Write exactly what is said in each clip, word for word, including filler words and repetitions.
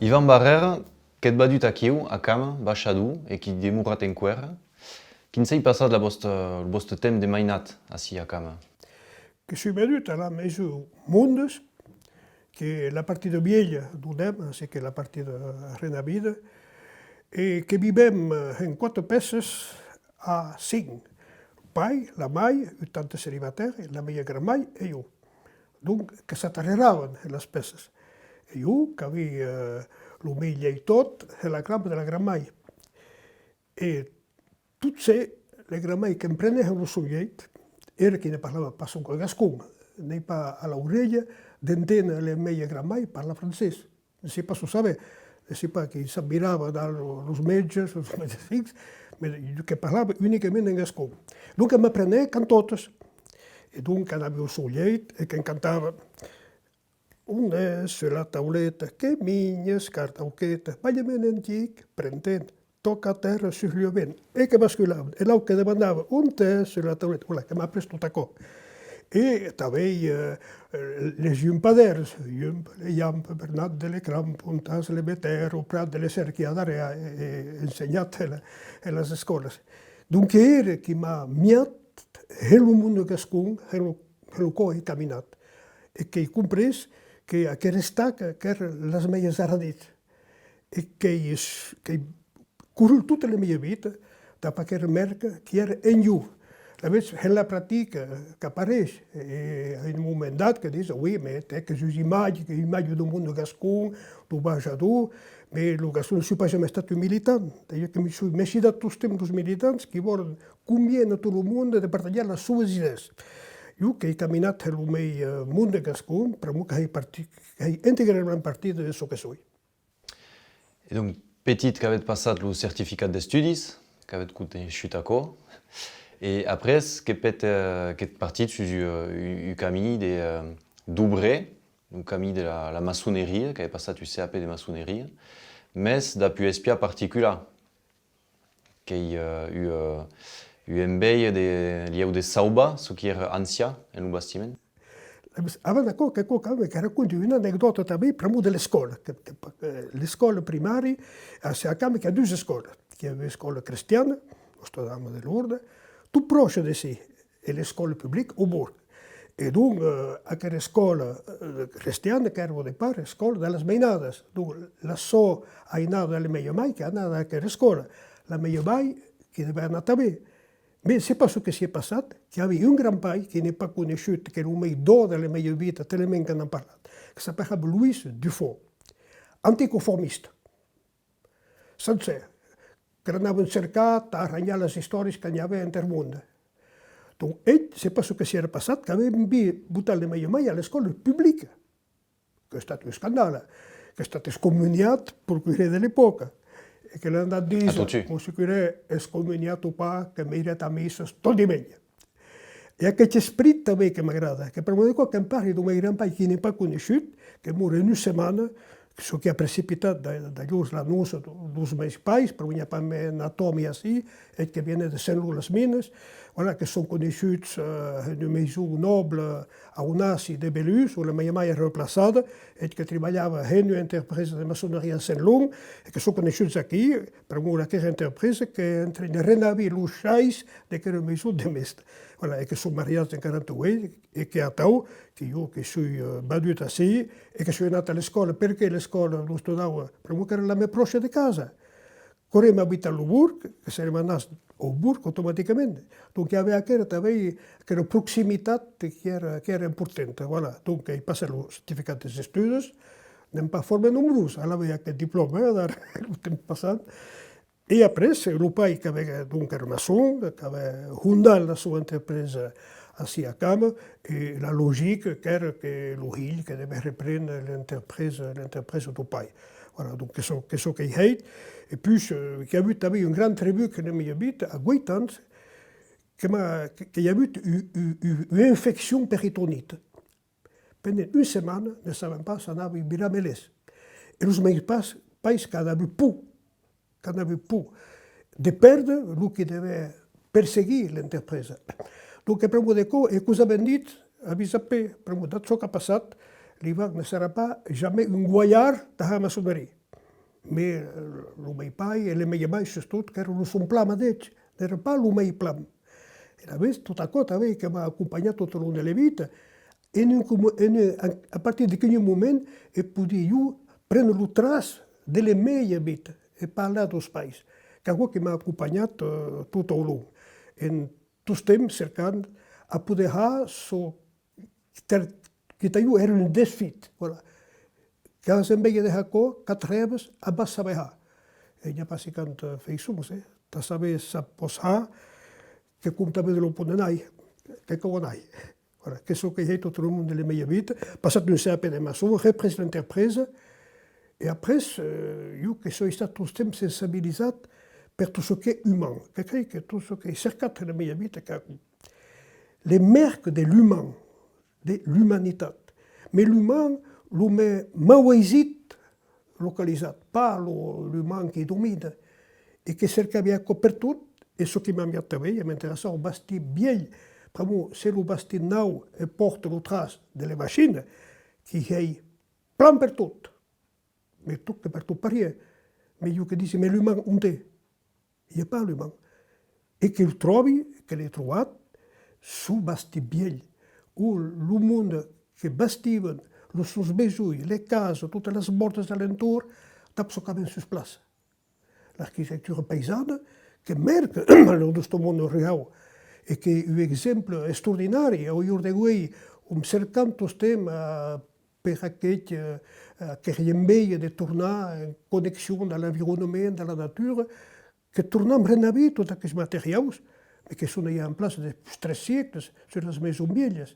Ivan Barrère, qu'ètz vadut aquiu, a Cama, baishador, e qu'i demoratz enqüèra. Quin s'ei passat la vòsta, lo vòste temps de mainat ací a Cama? Que soi vadut a la maison Mondes, que la partida vielha donèm, ainsi que la partida renovida, e que vivèm en quate pèças a cinc. Pair, la mair, un tante celibatèri, la mia grand-mair e jo. Donc, que s'atarreravan las pèças. E jo, qu'aví, eh, lo mei leitot e la cramba de la grand-mair. E tot se, le grand-mair que'm prenè en lo son lheit, era qui ne parlava pas sonque gascon, n'ei pas a l'aurelha d'enténer le mei grand-mair parlar francés. Ne sèi pas s'o sabè, ne sèi pas qui s'ac mirava dab lo, los mètges, los medecins, mès que parlava unicament en gascon. Donc m'aprenè cantotas. E donc anavi au son lheit e que'm cantava: Onde sur la tauleta que minhas cardauqueta, balha-me un antic, pren-te'n, tòca tèrra, sushlha vent, e que basculava, e l'aut que demandava: Onde sur la tauleta? Voilà, que m'a aprés tot aquò. E tanben, eh, les lhumpadèrs, Lhumpa, le Lhampa, Bernat de le Crampa, Ontas, le Betèr, au Prat de le Cèr, qui a darrèr, eh, ensenhat en, en las escòlas. Donc, era qui m'a miat en lo monde gascon, en lo, en lo quau ei caminat, e qu'ei comprés que aquera estaca qu'èra las meias arraditz, e qu'ei, qu'ei corrut tota la mia vita dab aquera mèrca qui èra en jo. Alavetz, en la practica, qu'apareish, e a un moment dat que dise: oui, mès tè, qu'ès un imatge, qu'ès un imatge deu monde gascon, deu baishador, mès lo gascon, ne soi pas jamès estat un militant. D'ailleurs, que me soi mesidat tostemps deus militants qui vòlen conviéner tot lo monde de partatjar las suas idèas. Jo qu'ei caminat en lo mei, eh, monde gascon, pr'amor qu'ei parti, qu'ei integralament partida de çò que soi. E donc, petit, qu'avetz passat lo certificat d'estudis, qu'avetz coneishut aquò, e après, que pètz, eh, qu'ètz partit sus un, un, un camin de, eh, d'obrer, lo camin de la, la maçoneria, qu'avetz passat un C A P de maçoneria, mès dab un espiar particular, qu'ei, eh, un, eh, un enveja de, lhèu de sauvar çò qui èra ancian en lo bastiment. Avant aquò, qu'aquò, quand même, que raconti una anecdòta tanben, pr'amor de l'escòla, que, que, eh, l'escòla primària, a, se, a Cama qu'i a dus escòlas, qu'i a ua escòla crestiana, Nòstra Dama de Lorda, tot pròche d'ací, e l'escòla publica au borg. E donc, eh, aquera escòla, eh, crestiana, qu'èra au depart escòla de las mainadas. Donc, la sò ainada, la meia mair, qu'i anava a aquera escòla. La meia mair, qui devè anar tanben. Mès sèi pas çò que s'i a passat, qu'i avè un grand-pair qui n'èi pas coneishut, qu'ei lo mei dòr de la meia vita, talament que n'an parlat, que s'aperava Louis Dufau, anticonformista. Sancèr, que l'anavan cercar tà arranjar las istòrias que n'i avè enter monde. Donc, eth, sèi pas çò que s'i èra passat, qu'avè enviat botar le meia mair a l'escòla publica. Qu'ei estat un escandale, qu'ei estat excomuniat pel curè de l'epòca, e que l'an anat díser: Monsieur curè, excomuniat o pas, que m'irai a missa tot dimenge. E aqueth esperit tanben que m'agrada, que pr'amor de quò que'm parli deu mei grand-pair qui n'èi pas coneishut, que mor en ua setmana, çò qui a precipitat da-, d'alhors l'anóncia deus meis pairs, pr'amor n'i a pas mei atòmi ací, eth que vienè de Sent Lon las Minas, voilà, que son coneishuts, eh, en ua maison nòbla au Naci de Belús, on la meia mair èra plaçada, eth que tribalhava en ua enterpresa de maçoneria a Sent Lon, e que son coneishuts aquí, pr'amor d'aquera enterpresa que entre ne renavir los hais d'aquera maison de mèsta. Voilà, e que son mariats en quaranta-ueit, e que atau, que jo que soi, eh, vadut ací, e que soi anat a l'escòla, perque l'escòla, Nòstra Dama, pr'amor qu'èra la mei pròcha de casa. Qu'aurem abitat lo borg, que serem anats au borg automaticament. Donc, i avè aquera tanben, aquera proximitat qui èra, qui èra importanta, voilà. Donc, èi passat lo certificat des estudis, n'èm pas fòrça nombrós a l'aver aqueth diplòma, eh, dar lo temps passat. E après, lo pair qu'avè, donc, èra maçon, qu'avè hondat la soa enterpresa ací a Cama, e la logica qu'èra que lo hilh que devè repréner l'enterpresa, l'enterpresa deu pair. Voilà, donc, que çò, que çò qu'èi hèit. E puish, eh, qu'i a avut tanben un gran trebuc ena mia vita, a ueit ans, que m'a, que, que i a avut u-, u-, u-, ua infeccion peritonita. Pendent ua setmana, ne sabèm pas s'anavi virar melés. E los meis pas-, pairs qu'an avut por, qu'an avut por de pèrder lo qui devè perseguir l'enterpresa. Donc, pr'amor de quò, e que'us avèn dit: avisa-pe, pr'amor dab çò qu'a passat, l'Ivan ne serà pas jamei un goiard tà har maçoneria. Mès, eh, lo mei pair e le mei amai, sustot, qu'èra lo son plan madeish, n'èra pas lo mei plan. E alavetz, tot aquò tanben que m'a acompanhat tot au long de la vita. En un com-, en un, a, a partir de quin moment e podi jo prene lo traç de la meia vita e parlar deus pairs. Qu'aquò que m'a acompanhat, eh, tot au long. En tostemps cercant a poder har çò que, que tà jo èra un desfit, voilà. Qu'as enveja de har aquò, qu'atrèbes a pas saber har. E n'i a pas cinquanta faiçons, eh. Tà saber çò pòs har, que compta ben de lo pont de nai, que cau anar. Voilà, que çò que hèi tot lo monde de la meia vita, passat un C A P de maçon, représ l'enterpresa, e après, eh, jo que soi estat tostemps sensibilizat per tot çò qu'es uman, que crei que tot çò qu'ai cercat en la meia vita, que le merc de l'uman, de l'umanitat. Mès l'uman, lo mei mauaisit localizat, pas lo, l'uman qui domina, e que cercavi aquò pertot, e çò qui m'aviá tanben a m'interessar au bastit vielh, pr'amor se lo bastit nau e pòrta lo traç de la machina, qui hèi plan pertot, mès tot que pertot parier, mès jo que disi, mès l'uman onte? I a pas l'uman. E que lo tròbi, que l'ai trobat, suu bastit vielh, ont lo monde que bastivan los sons besonhs, le casas, totas las vòrtas d'alentorn, dab çò qu'avèn sus plaça. L'arquitectura païsana, que merca al nòste monde rurau, e qu'es un exemple extraordinari au jorn de uei, ont cercam tostemps a per aqueth, eh, aquera enveja de tornar en connexion dab l'environament, dab la natura, que tornam renavir tots aqueths materiaus, e que son ja en plaça depuish tres siècles sus las maisons vielhas,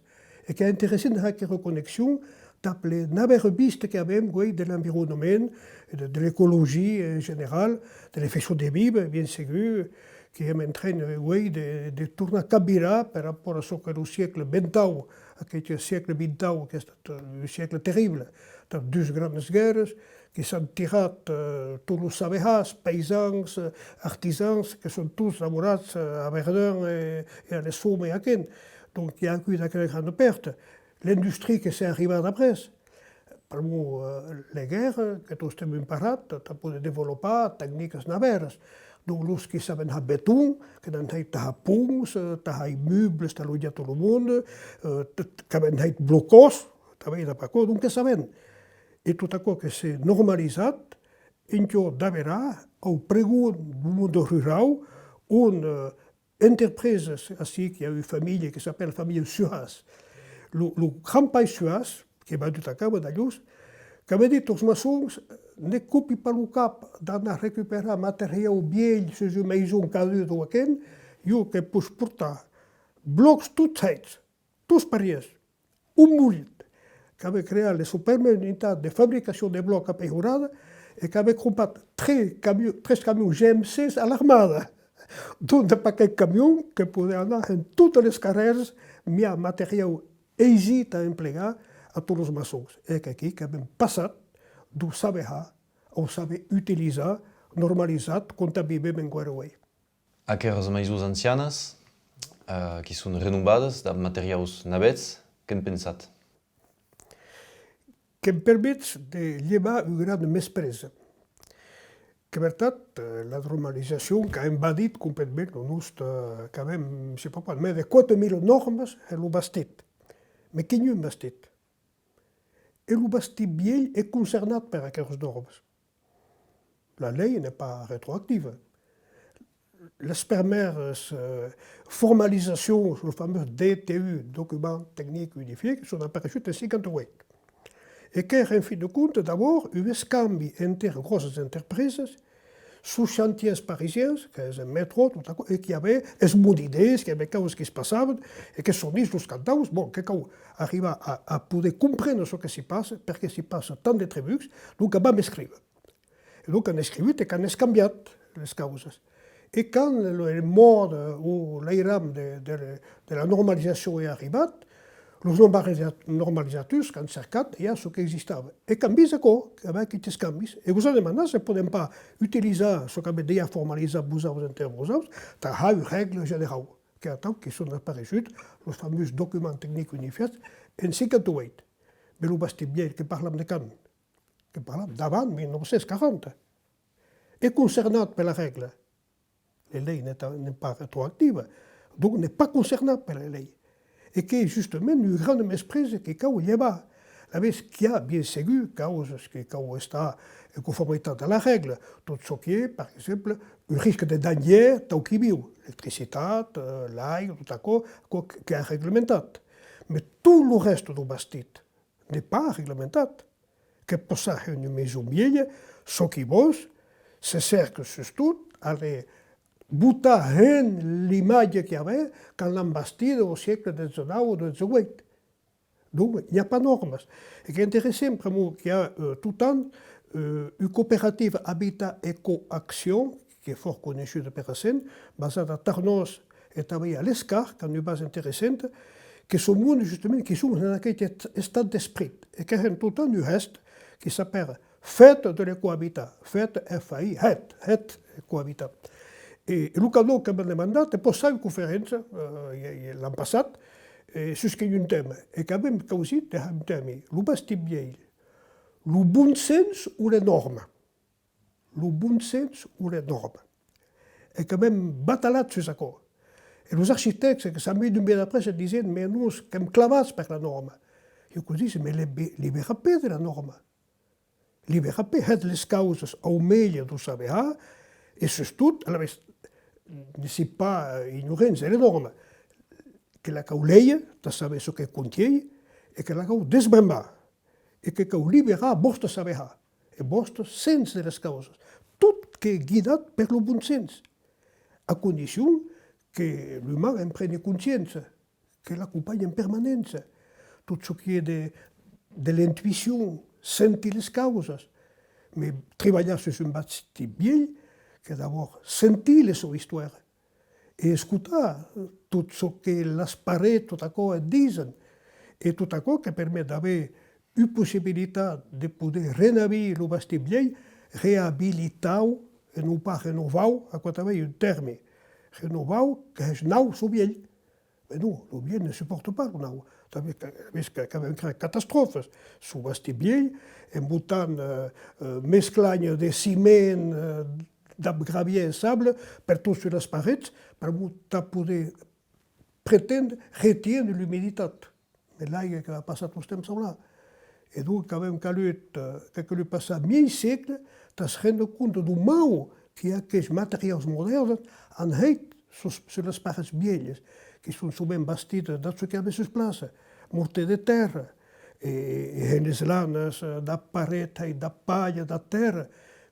e qu'es interessant de har aquera connexion dab le navèra vista qu'avem uei de l'environament, de, de l'ecologia en general, de la faiçon de víver, bien segur, que èm en tren uei de, de tornar capvirar per rapòrt a çò que lo siècle ventau, aqueth siècle vintau qu'es estat un siècle terrible, dab dus granas guèrras, que s'an tirat, eh, tots los saber-har, païsans, eh, artisans, que son tots demorats, eh, a Verdun e, e a Le Somme e a Caen. Donc, i a agut aquera grana pèrta. L'industria que s'es arribat après, pr'amor, eh, le guèrra, que tostemps èm parats, tà poder desvolopar tecnicas navèras. Donc, los qui saben har beton, que n'an hèit tà har ponts, eh, tà har immubles, tà lojar tot lo monde, eh, t-, t-, qu'avèn hèit blocòs, tanben dab aquò, donc que saben. E tot aquò que s'es normalizat, enquia davera, au pregon deu monde rurau, ont, eh, enterpresas, ací qu'i a ua familha que s'apèla familha Suhas. Lo, lo grand pair Suhas, qu'ei vadut a causa d'alhors, qu'avè dit aus maçons: ne copi pas lo cap d'anar recuperar materiau vielh sus ua maison caduda o aquò, jo que pòs portar blòcs tots hèits, tots pariers, un molit, qu'avè creat la sua prumèra unitat de fabricacion de blòcs a Peihorada e qu'avè crompat tres camions, tres camions G M C a l'armada. Donc, dab aqueth camion que podè anar en totes les carrèrs, miar materiau aisit a emplegar a tots los maçons. E qu'aquí qu'avèm passat deu saber har au saber utilizar, normalizat, com tà vivem enqüèra uei. Aqueras maisons ancianas, eh, qui son renovadas dab materiaus navèths, que'n pensatz? Que'n permetz de lhevar un gran mesprètz. Qu'ei vertat, eh, la normalizacion qu'a envadit completament lo nòste, qu'avèm, sai pas quant, mès de quatre mila nòrmas en lo bastit. Mès quin un bastit? E lo bastit vielh es concernat per aqueras nòrmas. La lei n'es pas retroactiva. Las prumèras, eh, formalizacions, lo famós D T U, Document Technique Unifié, que son apareissuts en cinquanta-ueit. E qu'èra, en fin de compte, d'abòrd un escambi enter gròssas enterpresas, sus chantièrs parisians, qu'es en metrò, tot aquò, e qu'i avè es molinèrs, qu'i avè causas qui's passavan, e que sonís los cantaus, bon, que cau arribar a, a poder comprene çò que s'i passa, perqué s'i passa tant de trebucs, donc vam escríver. E donc an escrivut e qu'an escambiat les causas. E quand lo, le mòde o l'airam de, de, de la normalizacion es arribat, los normaliza-, normalizators qu'an cercat ja çò qu'existava. E qu'an vist aquò, qu'avè aqueths escambis. E vos an demanat se podèm pas utilizar çò qu'avètz dejà formalizat vosaus enter vosaus, tà har ua règla generau. Qu'ei atau que son apareissuts los famós documents techniques unifiés en cinquanta-ueit. Mès lo bastit vielh, que parlam de quand? Que parlam d'avant mila nòu cents quaranta. es concernat per la règla. La lei n'es ta-, n'es pas retroactiva, donc n'es pas concernat per la lei. E qu'es justament un grand mesprètz que cau levar. Alavetz, qu'i a, bien segur, causas que cau estar en conformitat a la règla, tot çò qui es, per exemple, un risc de dangièr, tau qui viu, electricitat, eh, l'aiga, tot aquò, aquò que, qu'es reglementat. Mas tot lo rèsta dau bastit n'es pas reglementat. Que pòt saber una maison vièlha, çò qui vòls, se cèrca sustot a le botar hens l'imatge qu'i avè quand l'an bastida au siècle dètz-e-nau o dètz-e-uèit. Donc, n'i a pas nòrmas. E qu'es interessant, pr'amor qu'i a, eh, tot an, eh, un cooperative Habitat Eco Action, qu'es fòrt coneissuda per Assen, basada a Tarnòs e tanben a Lescar, qu'an un bas interessant, que son monde, justament, qui son en aqueth est-, estat d'esprit, e que hèn tot an un hèst qui s'apèra Fête de l'ecohabitat, fête, F A I, hèt, hèt, ecohabitat. E, e lo cadó que m'an demandat, e pòt saber conferéncia, eh, i, i, l'an passat, eh, sus quin un tèma, e qu'avèm causit de har un tèma, lo bastit vièlh, lo bon sens o le nòrma? Lo bon sens o le nòrma? E qu'avèm batalat sus aquò. E los architèctes que s'an vist un biais d'après e disen, mas nos qu'èm clavats per la nòrma. Ieu que disi, mas li-, libèra-pe de la nòrma. Libèra-pe, hèt les causas au mièlh dau saber har, e sustot, alavetz, ne si pas, eh, ignorants de la nòrma, que la cau léger, tà saber çò que contiei, e que la cau desbrembar, e que cau liberar vòste saber har, e vòste sens de les causas, tot qu'es guidat per lo bon sens, a condicion que l'uman en preni consciéncia, que l'acompanha en permanéncia, tot çò qui es de, de l'intuicion, sentir les causas, mas tribalhar sus un bastit vièlh, qu'es d'abòrd sentir la sua istoèra, e escotar tot çò que las parets, tot aquò, et disen, e tot aquò que permet d'aver ua possibilitat de poder renavir lo bastit vièlh, reabilitau, e non pas renovau, aquò tanben es un tèrme, renovau, qu'es nau çò vièlh. Mas non, lo vièlh ne supòrta pas lo nau. Tanben que, vist que, qu'avèm creat catastròfas. Çò bastit vièlh, en botant, eh, eh, mesclanha de ciment, eh, dab gravièr e sable, pertot sus las parets, pr'amor tà poder pretendre retiéner l'umiditat. Mas l'aiga que va passar tostemps aulà. E donc qu'avèm calut, eh, qu'a calut passar miei sègles tà's rendre compte dau mau qui aqueths materiaus modèrnes an hèit sus, sus las parets vièlhas, qui son sovent bastidas dab çò qui i avè sus plaça, mortèr de tèrra, e, e hèn las lanas, eh, dab paret, hèit dab palha, dab tèrra,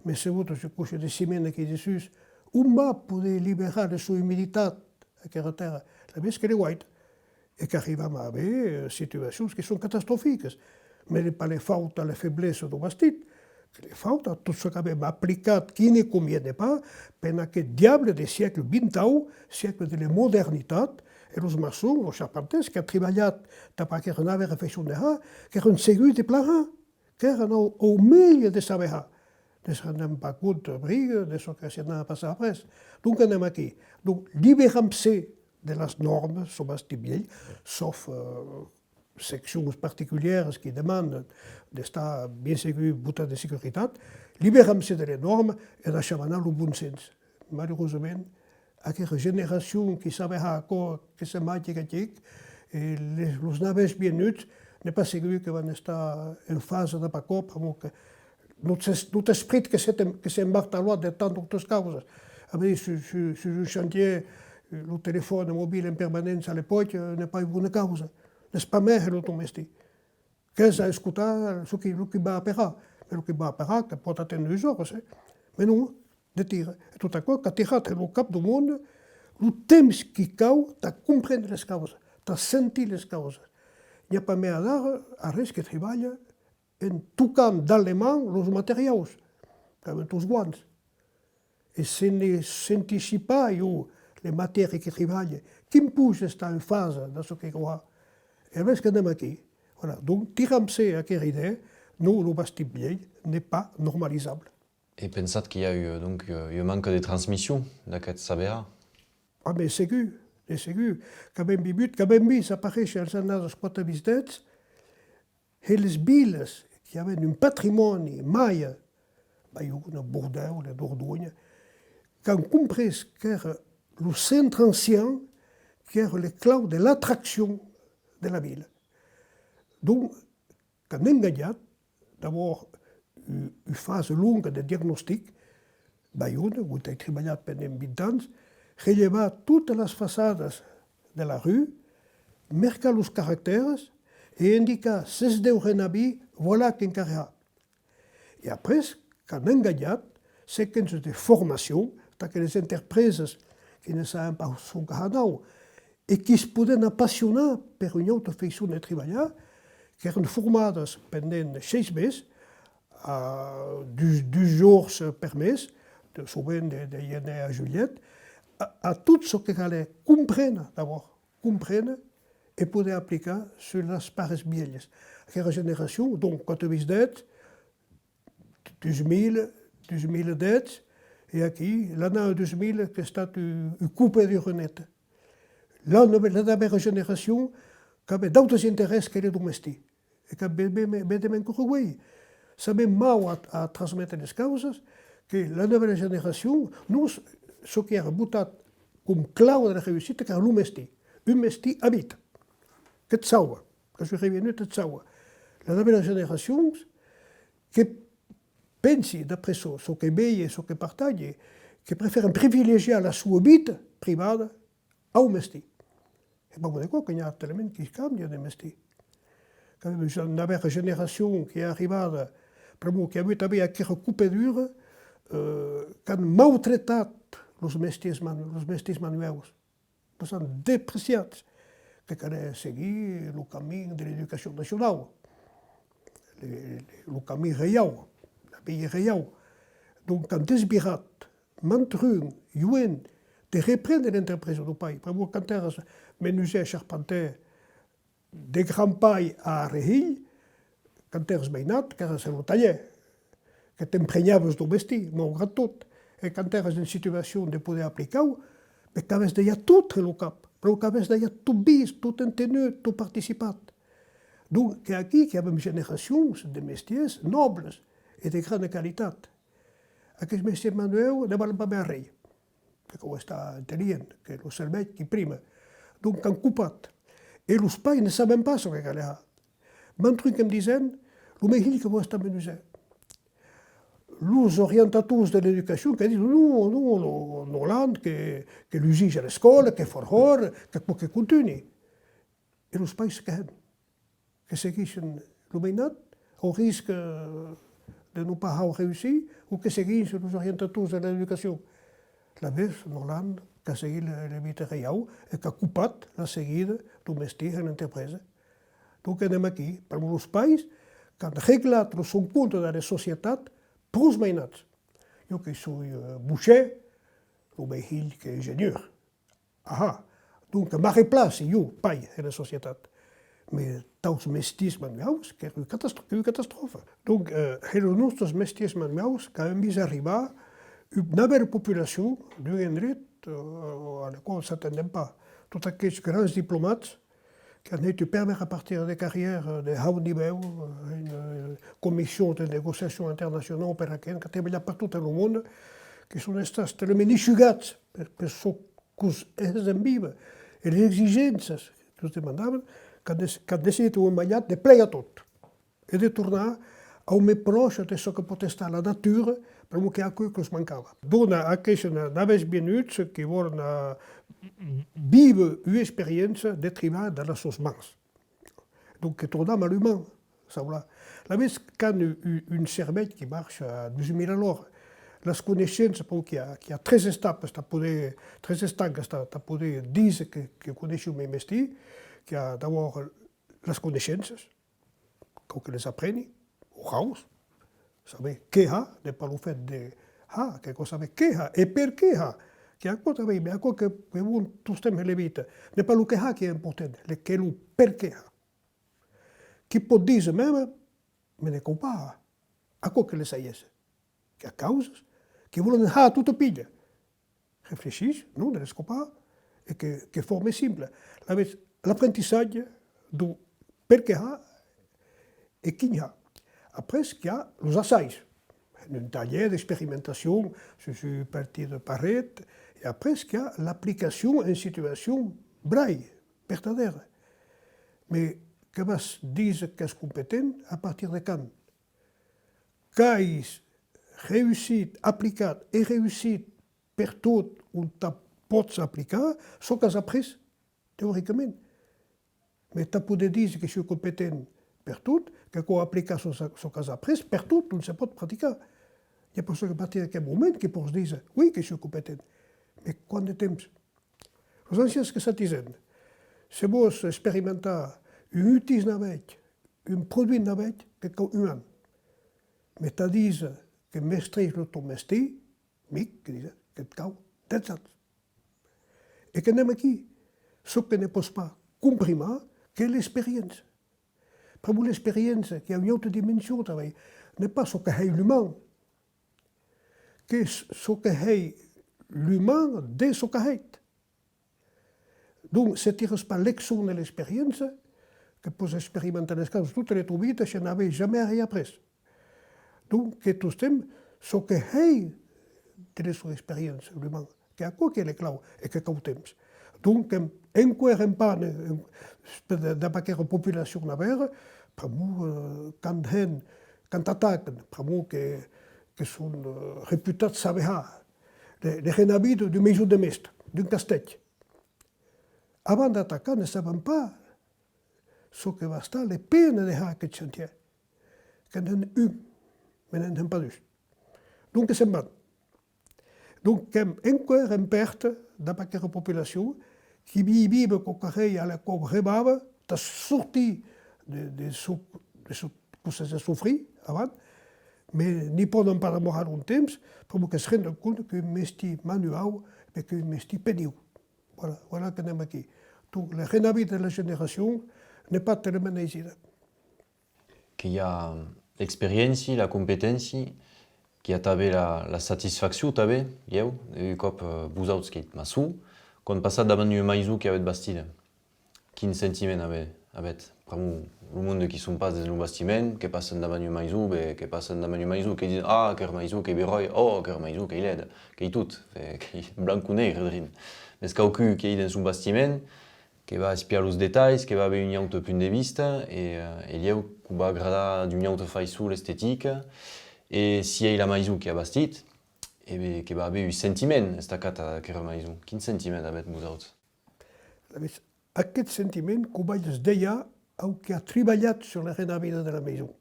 mas se botas ua coixa de ciment aquí dessús, on va poder liberar la sua umiditat, aquera tèrra? Alavetz qu'es guaita. E qu'arrivam a aver, eh, situacions qui son catastroficas. Mas n'es pas la fauta a la feblesa dau bastit, qu'es la fauta a tot çò qu'avèm aplicat qui ne conviene pas pendent aqueth diable de siècle vintau, siècle de la modernitat, e los maçons, los charpentèrs qu'an tribalhat dab aquera navèra faiçon de har, qu'èran segur de plan har. Qu'èran au, au mièlh de saber har. Ne se rendèm pas compte, briga, de çò que se n'anava passar après. Donc anem aquí. Donc, liberam-se de las nòrmas, çò bastit vièlh, sauf, euh, seccions particulièras qui demandan d'estar, bien segur, botat de securitat, liberam-se de las nòrmas e daisham anar lo bon sens. Malurosament, aquera generacion qui sabe har aquò, que se manca aquò, e les, los navèrs vienuts, n'es pas segur que van estar en fasa dab aquò, pr'amor que noste, noste esprit que se, que s'es martaloat de tant d'autras causas. A veire, sus, sus, sus un chantièr, lo telefòne mobil en permanéncia a l'epòca, n'es pas ua bona causa. N'es pas mèger lo ton mestièr. Qu'es a escotar çò qui, lo qui va aperar. Mas lo qui va aperar, que pòt atendre dus oras, eh? Mas non, ne tira. E tot aquò qu'a tirat en lo cap dau monde lo temps qui cau tà comprendre les causas, tà sentir les causas. N'i a pas mei adara arrés que tribalha en tocant dab le man los materiaus, qu'avèm tots guants. E se ne sentissi pas, ieu, le matièr que tribalhe, quin pòt estar en fasa dab çò que cau har? E ben, qu'anem aquí. Voilà, donc, tiram-se aquera idèa, non, lo bastit vielh n'es pas normalizable. E pensatz qu'i a, euh, donc, euh, un manque de transmission d'aqueth saber? Ah, mais segur, mais segur, qu'avèm vivut, qu'avèm vist aparéisher als annadas quatre-vingt-dètz, e les vilas qui avèn un patrimòni maia, Baiona, Bordèu, la Dordonha, qu'an comprés qu'èra lo centre ancian qu'èra le clau de l'atraccion de la vila. Donc, qu'an engatjat, d'abòrd, u-, ua fasa longa de diagnostic, Baiona, ont ai tribalhat pendent vint ans, relevar totas las façadas de la rua, mercar los caractèrs e indicar s'es deu renavir, voilà qu'encarrejar. E après, qu'an engatjat sequenças de formacion tà que les enterpresas que ne saben pas sonque har nau e qui's poden apassionar per una auta faiçon de tribalhar, qu'èran formadas pendent sheis mes, a dus, dus jorns per mes, de, sovent de, de gener a julhet, a, a tot çò que calè compréner d'abòrd, compréner e poder aplicar sus las pares vielhas. Aquera generacion, donc, quand vos dètz, dus mila, dus mila dètz, e aquí, l'annada dus mila qu'es estat u-, ua copadura neta. La nave-, la navèra generacion qu'avè d'autes interès que le deu mestier. E qu'avè ben, ben, ben, ben, ben, que uei. Sabem mau a, a transméter les causas, que la navèra generacion, nos, çò qui èra botat com clau de la reüssita, qu'èra lo mestier. Un mestier a vita. Que't sauva. Quand soi revenut, que't sauva. La navèra generacion, que pensi, d'après çò, çò que vei e çò que partatgi, que prefèran privilegiar la soa vita privada au mestier. E pr'amor d'aquò que n'i a talament qui cambian de mestier. Qu'avem una navèra generacion qui es arribada, pr'amor qu'i a avut tanben aquera copadura, eh, qu'an mautretat los mestiers manu-, los mestiers manuèus. Los an depreciats, que calè seguir lo camin de l'educacion nacionau, le, le, lo camin reiau, la via reiau. Donc, qu'an desvirat, mantrun, joen, de reprene l'enterpresa deu pair. Pr'amor quand èras menusièr, charpentièr, de grand-pair a arrehilh, quand èras mainat, qu'èras en lo talhèr, que t'emprenhaves deu mestier, maugrat tot, e quand èras en situacion de poder aplicau, mès qu'avès dejà tot en lo cap, pr'amor qu'avès dejà tot vist, tot entenut, tot participat. Donc, qu'es aquí qu'avem generacions de mestiers nòbles e de grana qualitat. Aqueths mestiers manuèus ne valen pas mei arren. Que cau estar intelligent, que lo cervèth qui prima. Donc, qu'an copat. E los pairs ne saben pas çò que calè har. Mantrun que'm disen, lo mei hilh que vòu estar menusièr. Los orientators de l'educacion que disen, non, non, lo, Norland, que, que lusige a l'escòla, que forhòr, que, que contunhi. E los pairs se quehan. Que seguisson lo mainat, au risc de non pas hau reüssir, o que seguisson los orientators de l'educacion. Lavetz, Norland, qu'a seguit le, le vita reiau e qu'a copat la seguida deu mestier en l'enterpresa. Donc, anem aquí, pr'amor los pairs qu'an reglat lo son compte de la societat pros mainats. Jo que soi, eh, bochèr, lo mei hilh qu'es ingenieur. Aha! Donc, m'arreplaci, jo, pair, en la societat. Mès taus mestiers manuaus, qu'èra ua catastro-, ua catastròfa. Donc, eh, en los nòstes mestiers manuaus, qu'avem vist arribar ua navèra populacion d'un endret, eh, a la quau s'atendem pas. Tots aqueths grans diplomats qu'an hèit ua prumèra partida de carrièra de haut nivèu, eh, en, eh, comissions de negociacion internacionau per aqueth, qu'an trebalhat pertot en lo monde, que son estats talament eixugats per, per çò que'us hesèm víver, e les exigenças que'us demandavan, qu'an dec-, qu'an decidit au moment balhat de plegar tot e de tornar au mei pròche de çò que pòt estar la natura, pr'amor qu'es aquò que'us mancava. Dona a aqueths na-, navèrs vienuts que vòlen, eh, víver ua experiéncia de tribalh de las sòas mans. Donc, que tornam a l'uman, sablà. Lavetz qu'an u-, u-, un cervèth qui marcha a dus mila a l'ora. Las coneishenças, pr'amor qu'i a, qu'i a tres estapas tà poder, tres estancas tà, tà poder díser que, que coneissi un mestier, qu'i a d'abòrd las coneishenças, cau que les apreni, oraus, saber qué har, n'es pas lo fèt de har, que cau saber qué har e perqué har, qu'es aquò tanben, mès aquò que, que vòu tostemps en la vita, n'es pas lo qué har qui es important, le qué, lo perqué har. Qui pòt díser mème, me ne cau pas har. Aquò que le saiesse. Qu'i a causas que vòlen har tota pilha. Reflechís, non, de l'escopar, e que, que forme simple. Lavetz, l'aprentissatge deu perqué har e quin har. Après, qu'i a los assais. un talhèr d'experimentacion sus un partit de paret, e après qu'i a l'aplicacion en situacion brai, vertadèra. Mes que vas díser qu'ès competent a partir de quand? Qu'as reüssit, aplicat e reüssit pertot onta pòts aplicar çò qu'as aprés teoricament. Mes tà poder díser que siáu competent pertot, que cau aplicar çò, çò qu'as aprés pertot ont se pòt practicar. I a per çò que a partir d'aquel moment que pòs díser, oui, que siáu competent. Mes quant de temps? Los ancians que se disèn, se vòs experimentar un utís navèth, un produit navèth, que cau un an. Mes tà díser que mestreis lo ton mestier, mic, que dise, que't cau dètz ans. E que n'èm aquí. Çò que ne pòs pas comprimar, qu'ei l'experiéncia. Pr'amor l'experiéncia, qu'i a ua auta dimension tanben, n'ei pas çò que hèi l'uman, qu'ei çò que hèi l'uman de çò qu'a hèit. Donc, se tiras pas lecçon de l'experiéncia, que pòs experimentar les causas tota la to vita sens aver jamai arren aprés. Donc, que tostemps, çò que hèi de la sua experiéncia, l'uman, qu'ei aquò qu'ei le clau e que cau temps. Donc, en, enqüèra en pas, en, dab aquera populacion navèra, pr'amor, eh, quand hèn, quand atacan, pr'amor que, que son, eh, reputats saber har, le, le renavida d'un maison de mèste, d'un castèth. Avant d'atacar, ne saben pas çò que va estar le pene de har aqueth chantièr. Que n'en hèn un, mes n'en hèn pas dus. Donc que se'n van. Donc qu'èm enqüèra en pèrta dab aquera populacion qui vi-, vive quauquarren a la quau revava tà sortir de, de çò, de çò que se sofrir avant, mes n'i pòden pas demorar longtemps, pr'amor que se rendon compte qu'ei un mestier manuau e qu'ei un mestier peniu. Voilà, voilà que n'èm aquí. Donc, le renavida de la generacion n'ei pas talament aisida. Que i a l'experiéncia, la competéncia, que i a tanben la, la satisfaccion tanben, lhèu, un còp, eh, vosauts qu'ètz maçon, quan passatz davant ua maison qu'avètz bastida, quin sentiment avè-, avètz? Pr'amor lo monde qui son pas dens lo bastiment, que passen davant ua maison, ben, que passen davant ua maison, que disen: «Ah, aquera maison qu'ei beròi, oh, aquera maison qu'ei leda», qu'ei tot, eh, qu'ei blanc o neire drin. Mes quauqu'un qu'ei dens lo bastiment, que va espiar los detalhs, que va aver un aute punt de vista, e, eh, e lhèu que'u va agradar d'ua auta faiçon l'estetica, e si ei la maison qui a bastit, e ben, que va aver un sentiment estacat a aquera maison. Quin sentiment avètz vosauts? Alavetz, aqueth sentiment que'u balhes dejà au qui a tribalhat sur le renavida de la maison.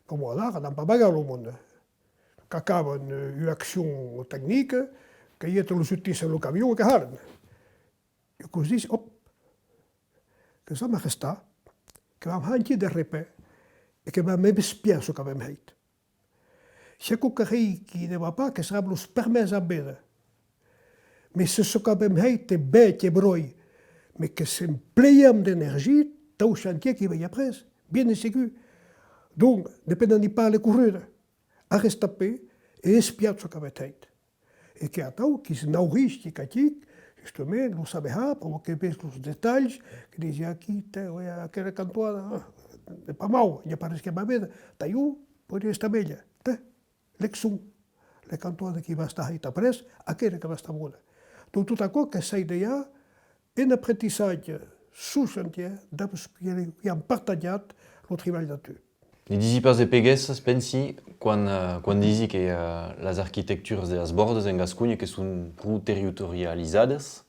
Pr'amor adara n'an pas vagat lo monde. Qu'acaban, eh, ua accion tecnica, que hèn los utís en lo camion e que halen. E que'us ditz: «Òp, que vam arrestar, que vam har un tic de repais e que vam espiar çò qu'avem hèit.» Si i a quauquarren qui ne va pas, que serà los permèrs a véder. Mes se çò qu'avem hèit ei bèth e bròi, mes que s'empleam d'energia, tau chantièr qui vei après, bien de segur. Donc, ne prenatz pas le corrut, arrestatz-ve e espiatz çò qu'avètz hèit. E qu'ei atau qui se naurisc tic a tic, justament, lo saber har, pr'amor que ves los detalhs, que disi: «Aquí, tè, oè, aquera cantoada, ah, n'ei pas mau, n'i a pas res que va véder, tà jo, poiriá estar melha, tè, lecçon, le cantoada qui va estar hèita après, aquera que va estar bona.» Donc tot aquò que s'ei dejà un aprentissatge sus chantièr dab los qui, qui an partatjat lo tribalh dab tu. Ne disi pas de peguessas, pensi, quan, eh, quan disi que, eh, las arquitecturas de las bòrdas en Gasconha que son pro territorializadas,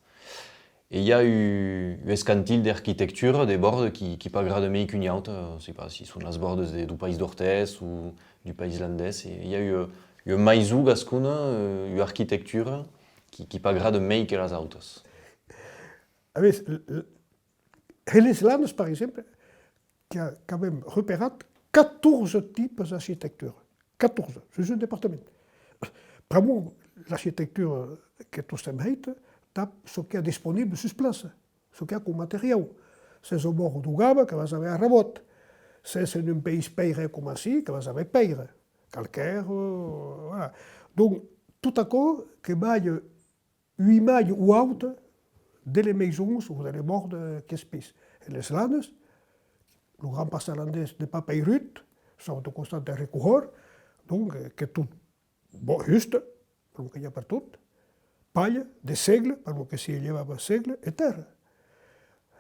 e i a u-, un escantilh d'arquitectura de bòrda qui, qui pas agrada mei qu'una auta, eh, sai pas si son las bòrdas de, deu País d'Ortès o deu País Landés, e i a u-, ua maison gascona, eh, ua arquitectura qui, qui pas agrada mei que las autas. Alavetz, l-, l-, hè les Lanas, per exemple, qu'a-, qu'avem reperat catorze tipes d'arquitectura. Catorze, sus un departament. Pr'amor l'arquitectura qu'ei tostemps hèita dab çò qu'i a disponible sus plaça, çò qu'i a com materiau. S'ès au bòrd deu Gava, que vas aver arrabòt. S'ès en un país pèire com ací, que vas aver pèire, calcaire, euh, voilà. Donc, tot aquò que balha ua imatge o auta de les maisons o de les bòrdas qu'espís. E les Lanas, lo Grand Passat Landés n'ei pas peirut, sauf deu costat de Recohòrt, Donc, eh, que tot, bon, huste, pr'amor que i a pertot, palha, de sègle, pr'amor que s'i lhevava sègle, e tèrra.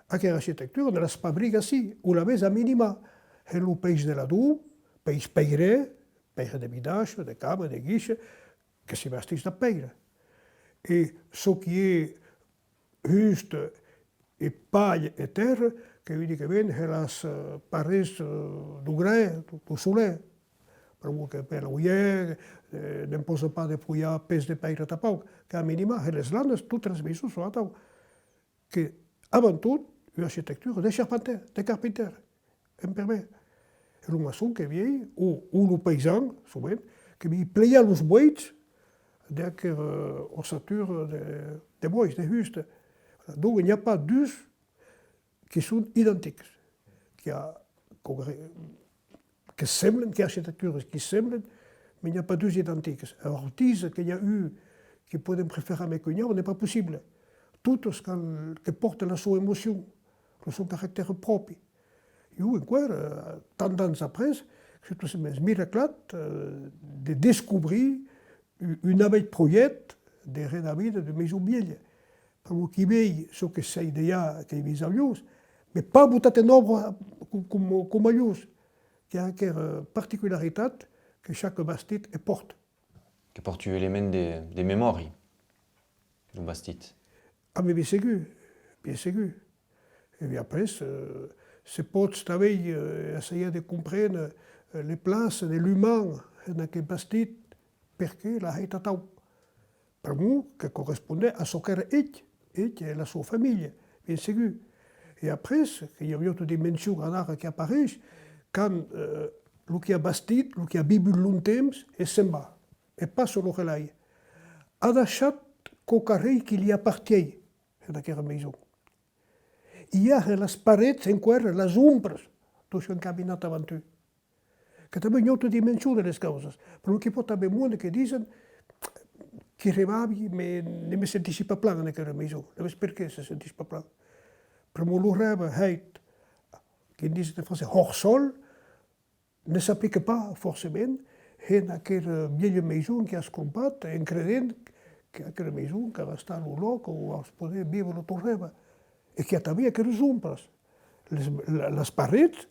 Aquera arquitectura ne las pas brigas ací, o l'avètz a minimar, en lo país de Ladon, país pairèr, paire de vidatge, de cama, de guiche, que se bastís dab paire. E çò qui ei huste e palha e tèrra, que unicament hè las, eh, parets, eh, deu gra, deu, deu solèr. Pr'amor que per l'auièr, eh, ne'n pòsa pas de poiar pès de paire tanpauc, qu'a minimar, hè les lanas, totas las maisons son atau. Que, avant tot, ua arquitectura de charpentèr, de carpentèr, en prumèr. E lo maçon que vien, o, o lo païsan, sovent, que vien pleiar los boigs d'aquera, eh, ossatura de, de bois, de huste. Donc, n'i a pas dus qui son identics. Qu'i a, que semblen, qu'i a arquitecturas qui semblen, mas n'i a pas dus identics. Alara, díser que n'i a un qui podem preferar mei qu'un aute, n'ei pas possible. Totas cal que pòrten la soa emocion, lo son caractèr pròpi. Jo, enqüèra, eh, tant d'ans après, soi tot simplament miraclat, eh, de descobrir u-, un avantprojècte de renavida de maison vielha. Pr'amor qui vei çò que sèi dejà, qu'ei vist a uelhs, mas pas botat en òbra com, com, coma uelhs, qu'i a aquera particularitat que chaque bastit e pòrta. Que pòrta un element de, de memòri, lo bastit. Ah, mas bien segur, bien segur. E bien après, eh, se pòts tanben, eh, essajar de compréner, eh, le plaça de l'uman en aqueth bastit, perqué l'a hèit atau. Pr'amor que correspondè a çò qu'èra eth, eth e la soa familha, bien segur. E après, que i a ua auta dimension adara qui apareish, quand, eh, lo qui a bastit, lo qui a vivut longtemps, e se'n va, e passa lo relai. A deishat quauquarren qui li apartiei en aquera maison. I a hè las parets enqüèra las ombras deus qu'an caminat avant tu. Que tanben ua auta dimension de les causas. Pr'amor qu'i pòt aver monde que disen: qui renavi, mas ne me sentissi pas plan en aquera maison. Sabes perqué se sentís pas plan? Pr'amor lo rève hèit, qui disen en francés, hors sol, ne s'aplica pas forcément en aquera vielha maison qui as crompat en credent qu'aquera maison qu'èra estat lo lòc ont vas poder víver lo ton rève. E qu'i a tanben aqueras ombras, les, la, las parets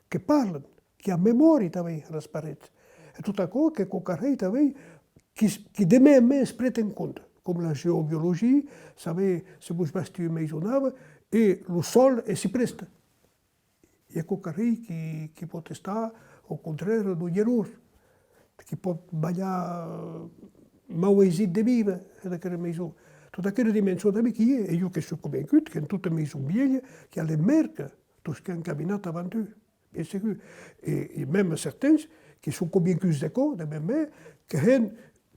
que parlan, qu'i a memòri tanben a las parets. E tot aquò que quauquarren tanben qui, qui de mens en mens pren en compte, com la geobiologia, saber se vos bastís ua maison nava e lo sòl e s'i presta. I a quauquarren qui, qui pòt estar, au contraire, dangerós, qui pòt balhar, eh, mau aisit de víver en aquera maison. Tota aquera dimension tanben qu'i ei, e jo que soi convencut qu'en tota maison vielha qu'i a le mèrca deus qu'an caminat avant tu, bien segur. E, e mème certains qui son convencuts d'aquò, de mème, que hèn,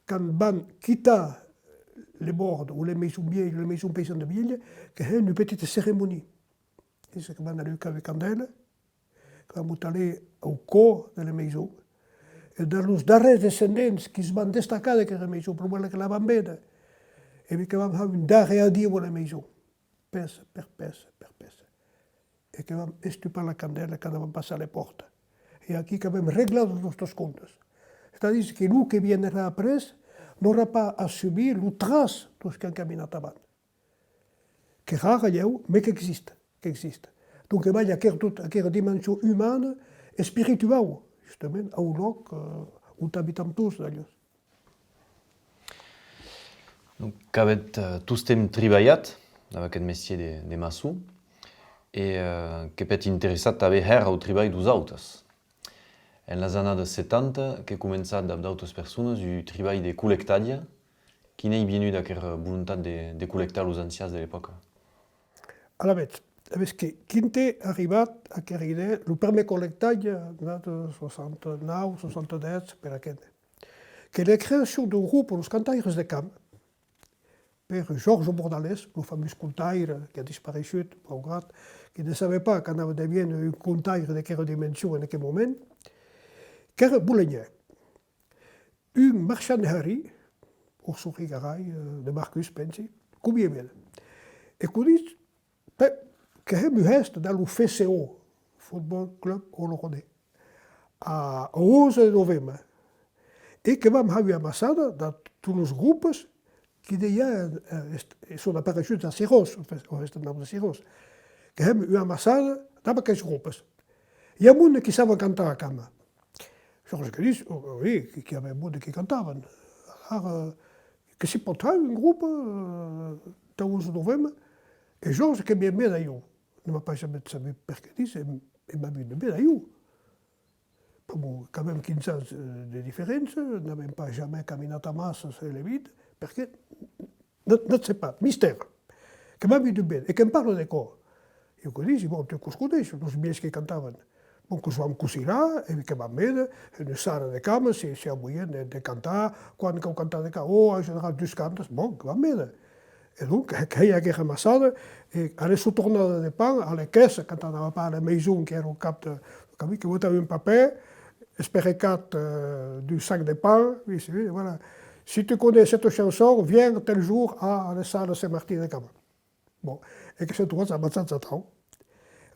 quand van quitar le bòrd o le maison vielha, le maison paysane vielha, que hèn ua petita ceremonia. Dise que van alucar ua candèla, que van botar-la au còr de la maison. E dab los darrèrs descendents qui's van destacar d'aquera maison, pr'amor que la van véder, e ben que van har un darrèr adiu a la maison, pèça per pèça, per pèça. E que van estupar la candèla quand van passar la pòrta. E aquí qu'avem reglat los nòstres comptes. C'est-à-dire que lo que vienerà après n'aurà pas a subir lo traç deus qu'an caminat avant. Qu'ei rara, lhèu, mas qu'exista, qu'exista. Donc, que balha aquera, tot, aquera dimension umana, espirituau, justament, au lòc, eh, ont abitam tots, d'ailleurs. Donc, qu'avètz, eh, tostemps tribalhat dab aqueth mestièr de, de maçon, e, eh, que pètz interessat tanben hèr au tribalh deus autes. En las annadas setanta, que començatz dab d'autas personas un tribalh de collectatge. Quin ei vienut aquera volontat de, de collectar los ancians de l'epòca? Alavetz, sabes que, quin t'ei arribat aquera idèa, lo prumèr collectatge, en soixante-neuf, soixante-dix, per aqueth, que la creacion d'un grop, los Cantaires de Camp, per Georges Bordalès, lo famós contaire qui a dispareishut, maugrat que ne sabè pas qu'anava deviéner un contaire d'aquera dimension en aqueth moment, qu'èra Bolenhèr. Un marchand de harri, Orson Rigaray, eh, de Marcus, pensi, qu'o vien véder. E qu'o ditz: ben, que hèm un hèste dab lo F C O, Football Club Oloronais, a onze de novembre. E que vam har ua amassada de tots los gropes qui dejà, eh, est-, son apareishuts a Siròs, o fes-, o estan naut a Siròs. Que hèm ua amassada dab aqueles gropes. I a monde qui saben cantar a Cama. Georges que ditz, oh, oui, que, que i avè monde qui cantavan. Ara, que s'i pòt har un grope, eh, tà onze noveme? E Georges que vien ben a jo. Ne m'a pas jamès sabut perqué ditz, e, e m'a vut ben a jo. Pr'amor qu'avèm quinze ans, eh, de diferéncia, n'avèm pas jamès caminat amassa, se le vide, perqué, ne, ne sè pas, mistèri. Que m'a vut ben, e que'm parla de quò. Jo que disi, bon, tu que'us coneisses, los vielhs que cantavan. Bon, que'us vam cosirar, e que vam véder, en ua sala de Cama, se, se i a moien de, de cantar, quant cau cantar de Cama, oh, en general, dus cantes, bon, que vam véder. E donc, que, que hèi aquera amassada, e a la sotornada de pan, a la caissa, quand anava pas a la maison, qu'èra au cap de, que, que botava un papèr, esperecat, eh, d'un sac de pan, oui, c'est, voilà. Si tu connais cette chanson, viens tel jour à, à la salle Saint-Martin de Cama. Bon, e que sèm trobats amassats atau.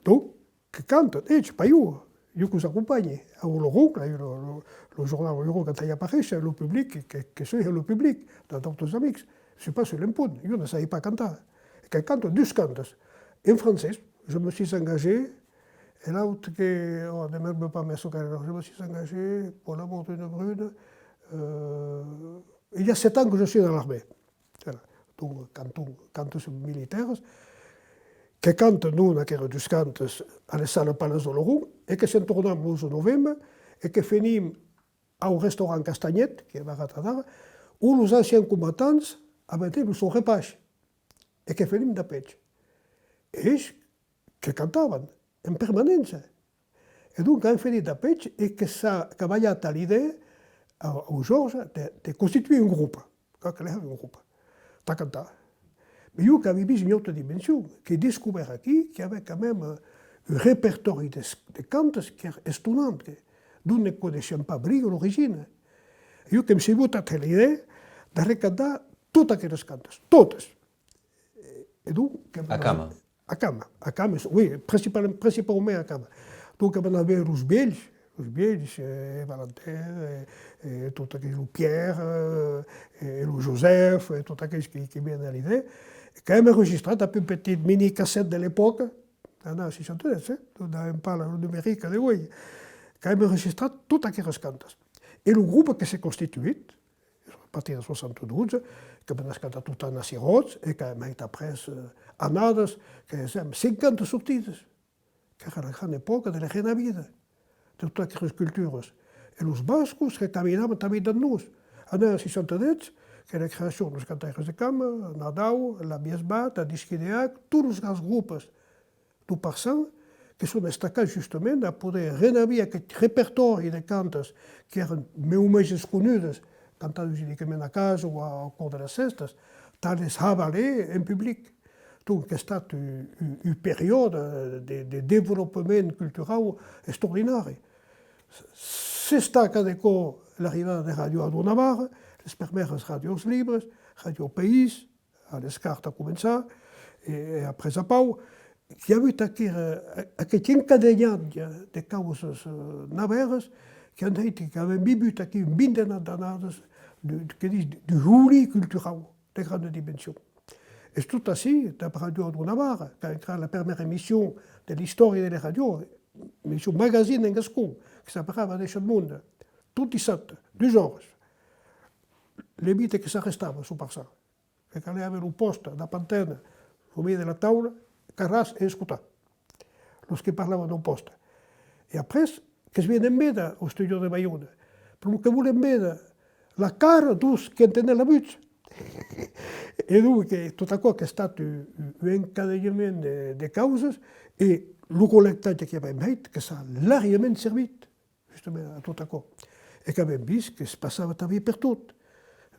Donc, que cantan, eths, pas jo, jo que'us acompanhi. Au Loron, lo, lo, lo jornau Loron, quand hèi aparéisher, lo public, que, que, que soi lo public, dab d'autres amics. Soi pas sus l'empont, jo ne sabi pas cantar. E que cantan dus cantes. En francés, Je me suis engagé, e l'aute que, oh, ne me rappele pas mès çò qu'èra, Je me suis engagé pour l'amour d'une brune, euh, il y a sept ans que je suis dans l'armée. Voilà. Donc, canton, cantes militèras, que cantan, non, aqueras dus cantes a la sala Palais Oloron, e que se'n tornam l'onze noveme, e que fenim au restaurant Castanhet, qui ei barrat adara, ont los ancians combatants avetèn lo son repaish, e que fenim dab eths. E eths que cantavan en permanéncia. E donc, an fenit dab eths e que s'a, qu'a balhat l'idèa au, au Georges de, de constituir un grope, que, que le hèva un grope, tà cantar. Mès jo qu'avi vist ua autra dimension, qu'èi descobèrt aquí, qu'i avè quand même, euh, un repertòri de, de cantes qu'èra estonant, que, dont ne coneishiam pas briga l'origina. Jo que'm soi botat l'idèa d'arrecadar totas aqueras cantes, totas. E, e donc, que... A Cama? A Cama, a Cama, oui, principal-, principaument a Cama. Donc, vam anar véder los vielhs, los vielhs, eh, Valentin, eh, eh, tot aquells, lo Pierre, eh, eh, lo Joseph, eh, tot aquells qui, qui vien a l'idèa, qu'avem enregistrat dab un petit mini-cassette de l'epòca, annadas seishanta-dètz, eh, n'avem pas lo numeric de uei, qu'avem enregistrat tot aqueras cantas. E lo grope que s'ei constituit, a partir de soixante-douze, qu'avem anat cantar tot an a Siròs, e qu'avem hèit après, eh, annadas, que hèm cinquanta sortidas, qu'èra la grana epòca de la renavida de totas aqueras culturas. E los bascos que caminavan tanben dab nos. Annadas seishanta-dètz, qu'ei la creacion deus Cantaires de Cama, Nadau, la Biesbat, la Disquideac, tots los grands gropes deu Parçan, que son estacats justament a poder renavir aqueth repertòri de cantas qu'èran mei o mens esconudas, cantadas unicament a casa o a, au cors de las hèstas, tà les har valer en public. Donc, qu'a estat un, un, un periòde de, de desvolopament culturau extraordinari. S'estaca de còp l'arribada de Ràdio Ado Navarra, les permèras ràdios libres, Ràdio País, a l'Escart a començar, e, e après a Pau, qu'i a avut aquera, aqueth encadenhatge de causas, eh, navèras, qui an hèit qu'avem vivut aquí un vintenat d'annadas de, de, que ditz, de holí culturau de granda dimension. Es tot ací, dab Ràdio Ado Navarra, qu'a creat la permèra emission de l'istòria de la ràdio, emission magazine en gascon, que s'aperava Deishar lo monde, tot dissabte, dus oras. Le mite que s'arrestava, çò parçan. Que calè aver lo pòste dab antena, au miei de la taula, carràs e escotar los que parlavan au pòste. E après, que's vien en véder au Studio de Baiona, pr'amor que volem véder la cara deus qui entenèn la votz. E donc, eh, tot aquò qu'a estat un, un, un encadenament de, de causas, e lo collectatge qui avem hèit, que s'a largament servit justament a tot aquò. E qu'avem vist que's passava tanben pertot.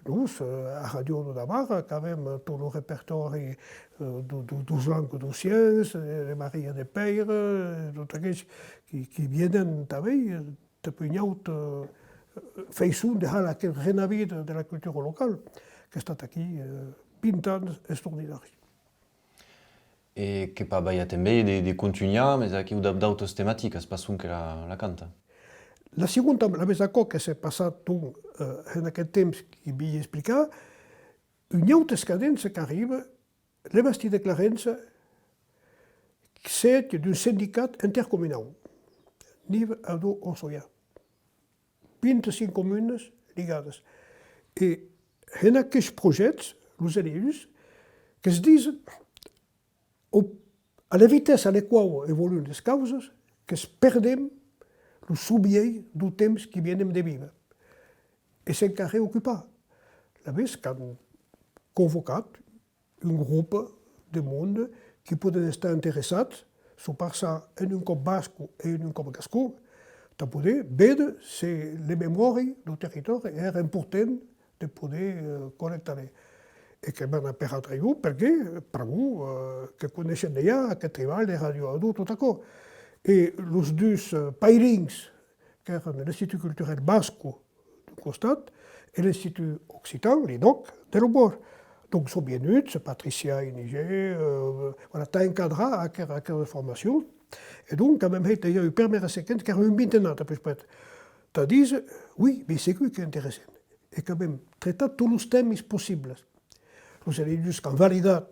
Nos, eh, a Ràdio Ado Navarra, qu'avem tot lo repertòri, eh, deus, deus, deus Languedocians, eh, de Maria de Pèire, eh, tot aquells qui, qui vienen tanben, eh, dab un aut, eh, faiçon de har aqueth renavir de, de la cultura locala, qu'a estat aquí, eh, vint ans extraordinaris. E que pas balhat en veir de, de contunhar, mès aquiu dab d'autas tematicas, pas sonque la, la canta. La segonda, alavetz, aquò que s'es passat, donc, eh, en aqueth temps qui v'i explicar, un aute escadença qu'arriba, Le Bastide de Clarença, sèt d'un sindicat intercomunau, Nive, Ador, Orsolha. Vint-e-cinc comunas ligadas. E en aqueths projèctes, los eleüs, que's disen, au, a la vitessa a la quau evoluon les causas, que's perdem lo sovièir deu temps qui vienem de víver. E se'n cal reocupar. Alavetz qu'an convocat un grop de monde qui pòden estar interessats, s'o parçan en un còp basco e en un còp gascon, tà poder véder se le memòri deu territòri èra important de poder, eh, collectar-le. E que m'an aperat a jo, perque, pr'amor, eh, que coneishen dejà aqueth tribalh de Ràdio Ador, tot aquò. E los dus, eh, pairins, qu'èran l'Institut Culturel Basco d'un costat e l'Institut Occitan, l'INOC, de l'aubòrd. Donc son vienuts, Patricia Inigé, eh, voilà, tà encadrar aquera, aquera formacion. E donc avèm hèit dejà ua prumèra sequéncia, qu'èra un vintenat a pus près, tà díser, oui, bien segur qu'ei interessant. E qu'avèm tractat tots los tèmas possibles. Los eleüs qu'an validat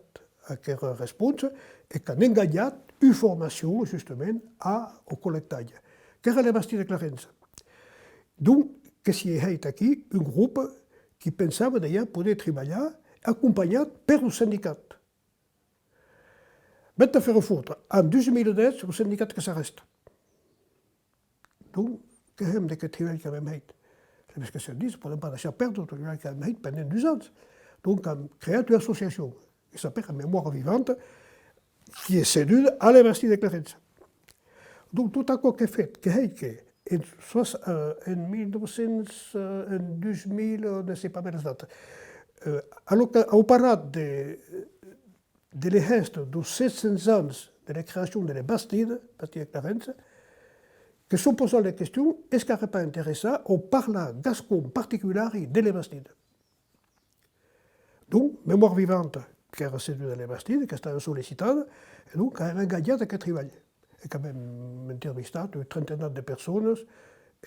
aquera responsa e qu'an engatjat ua formacion, justament, a, au collectatge. Qu'èra Le Bastide de Clarença. Donc, que s'i hèt aquí un grop qui pensava dejà poder tribalhar acompanhat per lo sindicat. Bèth afèra forta, en dus mila dètz, lo sindicat que s'arrèsta. Donc, que hèm d'aqueth tribalh qu'avèm hèit? Alavetz que se ditz, podem pas daishar pèrdre tot lo tribalh qu'avèm hèit pendent dus ans. Donc, am creat ua associacion, que s'apèra Mémoire Vivante, qui es ceduda a Le Bastide de Clarença. Donc, tot aquò qu'ei hèit, que hèt que en soix-, eh, en mila nòu cents, eh, en dus mila, ne sai pas ben las datas, eh, a l'oca-, au parat de, de le hèste deus sèt cents ans de la creacion de Le Bastide, Bastide de Clarença, que s'an pausat la question, es qu'èra pas interessant au parlar gascon particulari de Le Bastide? Donc, Mémoire Vivante, qu'èra ceduda a Le Bastide, qu'estava sollicitada, e donc avèm engatjat aqueth tribalh. E qu'avèm entrevistat un trentenat de personas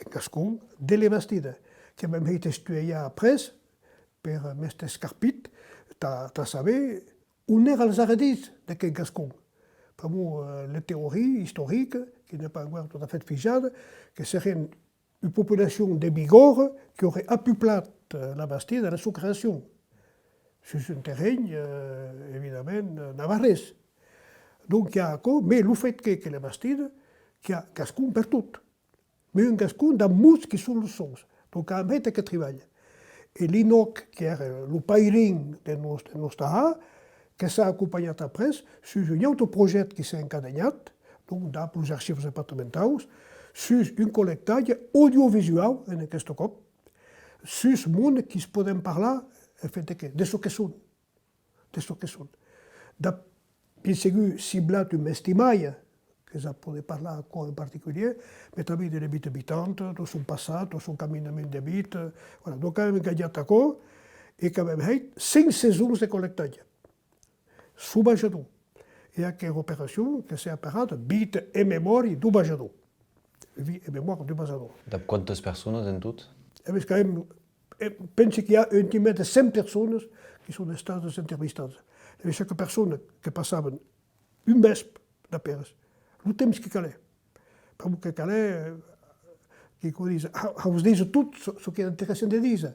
en gascon de Le Bastide, qu'avèm hèit estudiar après per mèste Scarpit, tà, tà saber on èran les arredisses d'aqueth gascon. Pr'amor, eh, la teoria istorica, qui n'ei pas enqüèra tot a fèt fijada, que serén ua populacion de Bigòrra qui auré apuplat, eh, La Bastide a la sua creacion, sus un terren, eh, evidament, eh, navarrés. Donc, i a aquò, mès lo fèt qu'ei que La Bastide, qu'i a gascon pertot. Mès un gascon dab mots qui son los sons. Donc, avèm hèt aqueth tribalh. E l'INOC, qui èra lo pairin de nos, de nos tahar, que s'a acompanhat après sus un aute projècte qui s'ei encadenhat, donc dab los archius departamentaus, sus un collectatge audiovisuau, en aqueste còp, sus monde qui's podem parlar, en fèt, de qué? De çò que son. De çò que son. Dab, bien segur, ciblat un mestimalh, que s'a poder parlar aquò en particulièr, mès tanben de la vita vitanta, deu son passat, deu son caminament de vita, voilà. Donc avèm engatjat aquò e qu'avèm hèit cinc sesons de collectatge. Sauvajador. E aquera operacion que s'ei aperada Vita e memòri deu Bajador. Vie et mémoire du Bajador. Dab quantas personas en tot? E ben, quand même, eh, pensi qu'i a un timèr de cent personas qui son estadas entrevistadas. E chaque persona que passavan un vèsp d'aperas, lo temps que calè. Pr'amor que calè, eh, que, coma díser, a-, aus díser tot çò, çò qu'ei interessant de díser.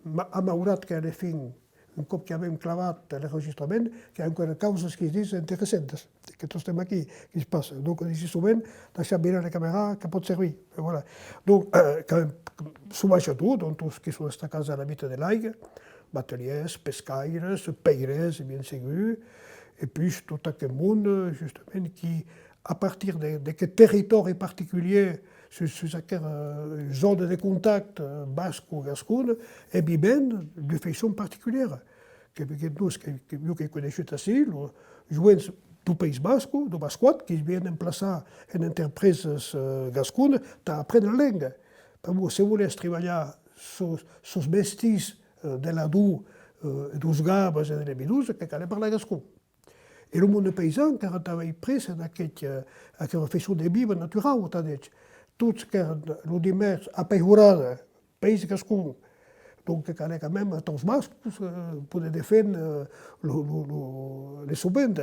Ma-, amaurat qu'a la fin, un còp qu'avem clavat l'enregistrament, qu'i a enqüèra causas qui's disen interessantas, que tostemps aquí, qui's passa. Donc, disi sovent, daishar virar la camèra, que pòt servir. E voilà. Donc, eh, quand même, sauvajador, donc, tots qui son estacats a la vita de l'aiga, batelièrs, pescaires, peirèrs, bien segur, e puish tot aqueth monde, justament, qui, a partir de, d'aqueth territòri particulièr, sus, sus aqueth, eh, zòna de contacte, eh, basco-gascon, e vivent d'ua faiçon particulièra. Que, que, donc, que, que, jo qu'ei coneishut ací, los joens deu País Basco, deu Bascoat, qui's vienen plaçar en entrepresas, eh, gasconas, tà aprene la lenga. Pr'amor, se volès tribalhar sos, sos mestís, eh, de l'ador, eh, deus gavas e de las vidosas, que calè parlar gascon. E lo monde paisan qu'èra tanben pres en aqueth, eh, aquera faiçon de víver naturau, tà díser, tots qu'èran lo dimèrcs a Peihorada, país gascon. Donc, que calè quand même ataus bascos, eh, poder deféner, eh, lo, lo, lo, le sovent.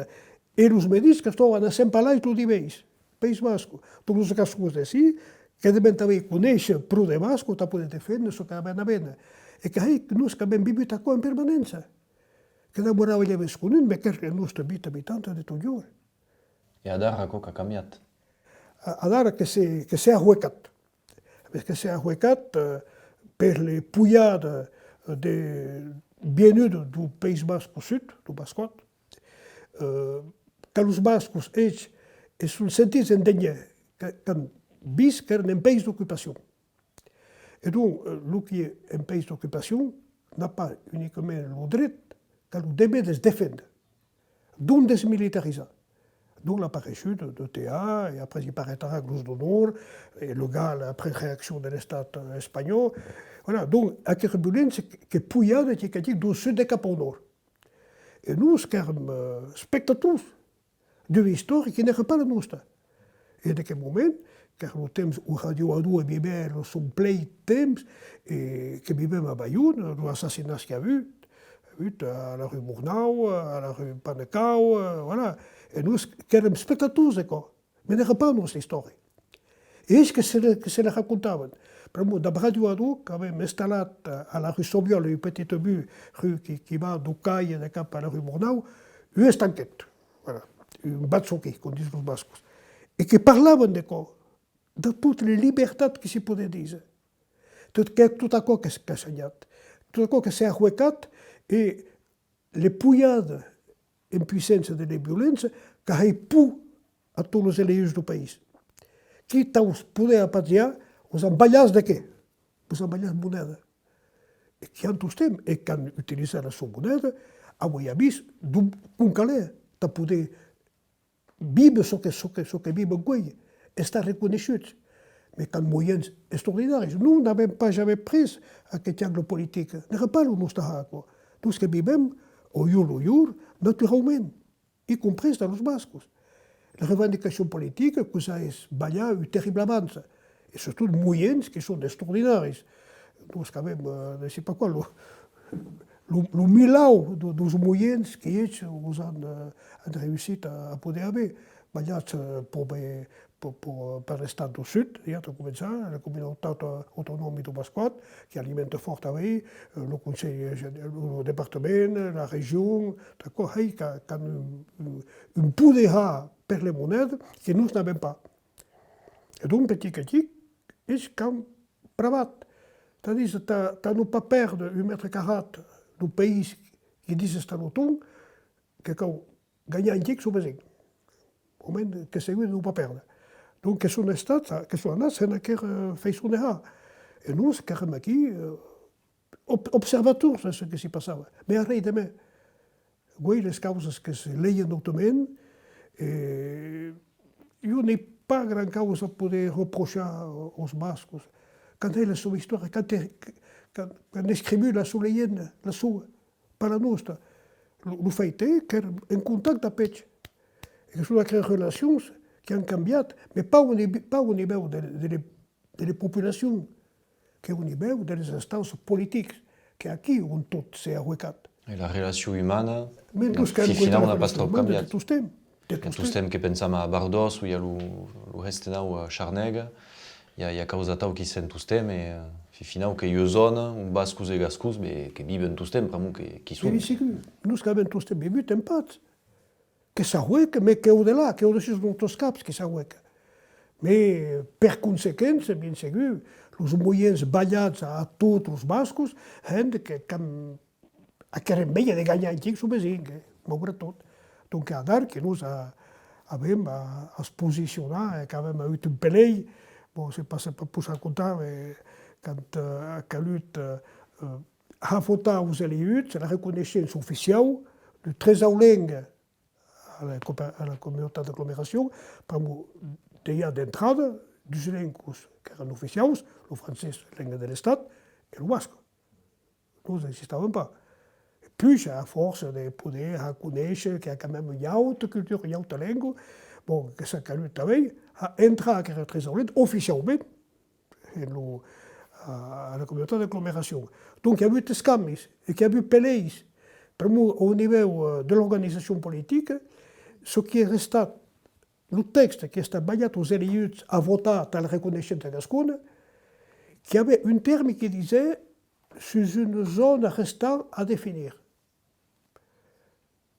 E los medis qu'estavan a Sent Palais lo dimèis, País Basco. Donc, los gascons d'ací, que devèn tanben conéisher pro de basco, tà poder deféner çò qu'avèn a véner. E qu'ei que nos qu'avèm vivut aquò en permanéncia. Que demorava ja vesconut, mès qu'èra la nòstra vita vitanta de totjorn. E adara aquò qu'a cambiat? A-, adara que se, que s'ei ahuecat. Mès que s'ei ahuecat, eh, per le pujada de vienuda deu País Basco Sud, deu Bascòt, eh, quand los bascos, eths, se son sentits en dangièr, que, qu'an vist qu'èran en país d'ocupacion. E donc, eh, lo qui ei en país d'ocupacion n'a pas unicament lo dret, qu'a lo dever de's defénder, donc de's militarizar. Donc l'apareishuda de, de T A, e après i pareish los d'Onor, e le GAL, après reaccion de l'Estat, eh, espanhòu. Voilà, donc aquera violéncia que, que pujava, que, que deu sud de cap au nòrd. E nos qu'èram, eh, espectators d'ua istòria qui n'èra pas la nòsta. E en aqueth moment, qu'èra lo temps où Radio Ador vivè lo son plei temps, e que vivèm a Baiona, los assassinats qu'i a avut, avut a la rue Murnau, a la rue Panecau, eh, voilà. E nos qu'èram espectators d'aquò, mès n'èra pas nòsta istòria. E eths que se le, que se le racontavan. Pr'amor, dab Radio Ador, qu'avèm installat a, a la rue Sauviòla, un petit but, rue qui, qui va deu Caire de cap a la rue Murnau, un estanquet, voilà, un batzoki, com dison los bascos, e que parlavan d'aquò, de totas les libertats que se podè díser. Tot, que tot aquò que, qu'a chanjat, tot aquò que s'ei ahuecat, e le pujada en puissança de le violéncia qu'a hèit por a tots los eleits deu país. Qui taus poder apatjar, vos an balhat de qué? Vos an balhat moneda. E qui an tostemps, e qu'an utilizat la son moneda, aué a vist, donc, com calè, tà poder víver çò que, çò que, çò que viven uei, estar reconeishuts, mès qu'an moiens extraordinaris. Nos n'avèm pas jamès pres aqueth angle politic, n'èra pas lo nòste hard, aquò. Nos que vivèm au jorn lo jorn, naturaument, y compris dab los bascos. La revendicacion politica que's a balhat ua terribla avança, e sustot moiens qui son extraordinaris. Nos qu'avèm, eh, ne sais pas quoi, lo, lo, lo milau de, deus moiens qui eths vos an, eh, an reüssit a, a poder aver. Balhats, eh, per, per, per, per l'Estat deu Sud, ja, tà començar, la Comunautat Autonòmica deu Bascòt, qui alimenta fòrt tanben, eh, lo Conselh Gen-, lo departament, la region, d'aquò, hèi, qu'a-, qu'an un, un, un poder har per le moneda que nos n'avèm pas. E donc, petit a petit, eths qu'an pravat. Tandis, tà, tà non pas pèrder un mètre carrat deu país qui disen estar lo ton, que cau ganhar un chic suu vesin. Au mens que segur de non pas pèrder. Donc, que son estats, que son anats en aquera, eh, faiçon de har. E nos qu'èrem aquí, eh, ob-, observators de çò que s'i passava. Mès arren de mès. Uei les causas que se leien d'autament, e jo n'èi pas gran causa a poder reprochar aus bascos. Quand hèn la soa istòria, quand, quand, quand escrivon la soa legenda, la soa, pas la nòsta. Lo, lo fèit ei qu'èran en contacte dab eths, e que son aqueras relacions qui an cambiat, mès pas au nive-, pas au nivèu de, de le, de le populacion, qu'ei au nivèu de les instances politiques, qu'ei aquí on tot s'ei ahuecat. E la relacion umana, mès nos qu'èm fin finau, n'a pas tròp cambiat. De tostemps. De tostemp. Tostemp que pensam a Bardòs, o i a lo, lo hestenau a Charnèga, i a, i a causas atau qui sèm tostemp, e, eh, fin finau qu'ei ua zòna on bascos e gascons, be, que viven tostemp, pr'amor que, qu'i son. Mès segur, nos qu'avèm tostemp vivut en patz. Que s'ahueca, mès qu'ei au delà, qu'ei au dessús de nòstes caps que s'ahueca. Mès, per consequéncia, bien segur, los moiens balhats a tots los bascos, hèn que, qu'an aquera enveja de ganhar un chic suu vesin, eh, maugrat tot. Donc, adara que nos a-, avèm a, a's posicionar, e qu'avèm avut un pelei, bon, se pas, se pas possar contar, mès quand, eh, a calut, eh, eh, har votar aus eleits la reconeishença oficiau deu tresau lenga a la copa-, a la comunautat d'aglomeracion, pr'amor dejà d'entrada, dus lengas qu'èran oficiaus, lo francés, lenga de l'Estat, e lo basc. Nos existavan pas. E puish, a fòrça de poder har conéisher que i a quand même ua auta cultura, ua auta lenga, Bon, que s'a calut tanben, a entrar aquera tresaureta oficiaument en lo, a, a la comunautat d'aglomeracion. Donc, i a avut escambis, e qu'i a avut peleis, pr'amor au nivèu, eh, de l'organizacion politica, çò qui es restat, lo tèxte qui es estat balhat aus elejuts a votar tà la reconeishença gascona, qu'i avè un tèrme qui disè sus una zòna restant a definir.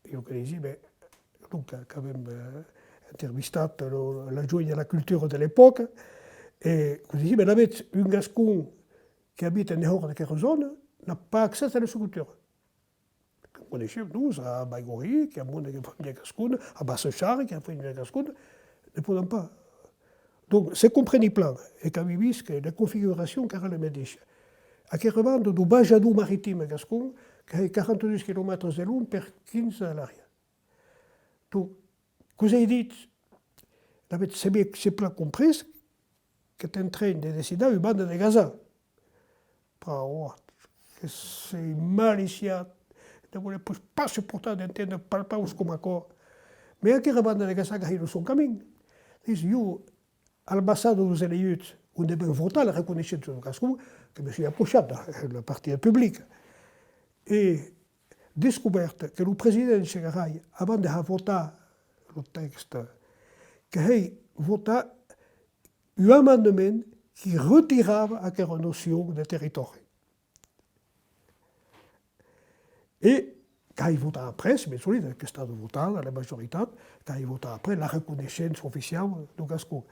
E jo que disi, ben, donc, qu'avem, eh, entrevistat lo, l'adjoint a la cultura de l'epòca, e que disi, ben, lavetz, un gascon qui abita en dehòra d'aquera zòna n'a pas accès a la sua cultura. Que coneishem, nos, a Baigorry, qu'i a monde que fa bien gascon, a Bassa Charre, qu'i a fait bien gascon, ne podem pas. Donc, se compreni plan, e qu'avem vist que la configuracion qu'èra la medisha. Aquera banda deu bajador maritim gascon, qu'ei quaranta-dus quilomètres de long per quinze de large. Donc, qu'us ei dit, lavetz, se bien, se plan comprés, qu'ètz en tren de decidar ua banda de gasar. Però, ò, que sei maliciat, ne volètz pas suportar d'entendre palpaus coma aquò. Mès aquera banda de gasar qu'ei lo son camin. Ditz, jo, a l'ambassada deus elejuts, ont devèm votar la reconeishença deu gascon, que me soi aprochat de la partida publica. E descobèrt que lo president Chegaray, avant de har votar lo tèxte, que hèi votar un amendament qui retirava aquera nocion de territòri. E qu'ai votat après, ben solide, qu'ei estat votada la majoritat, qu'ai votat après la reconeishença oficiau deu gascon.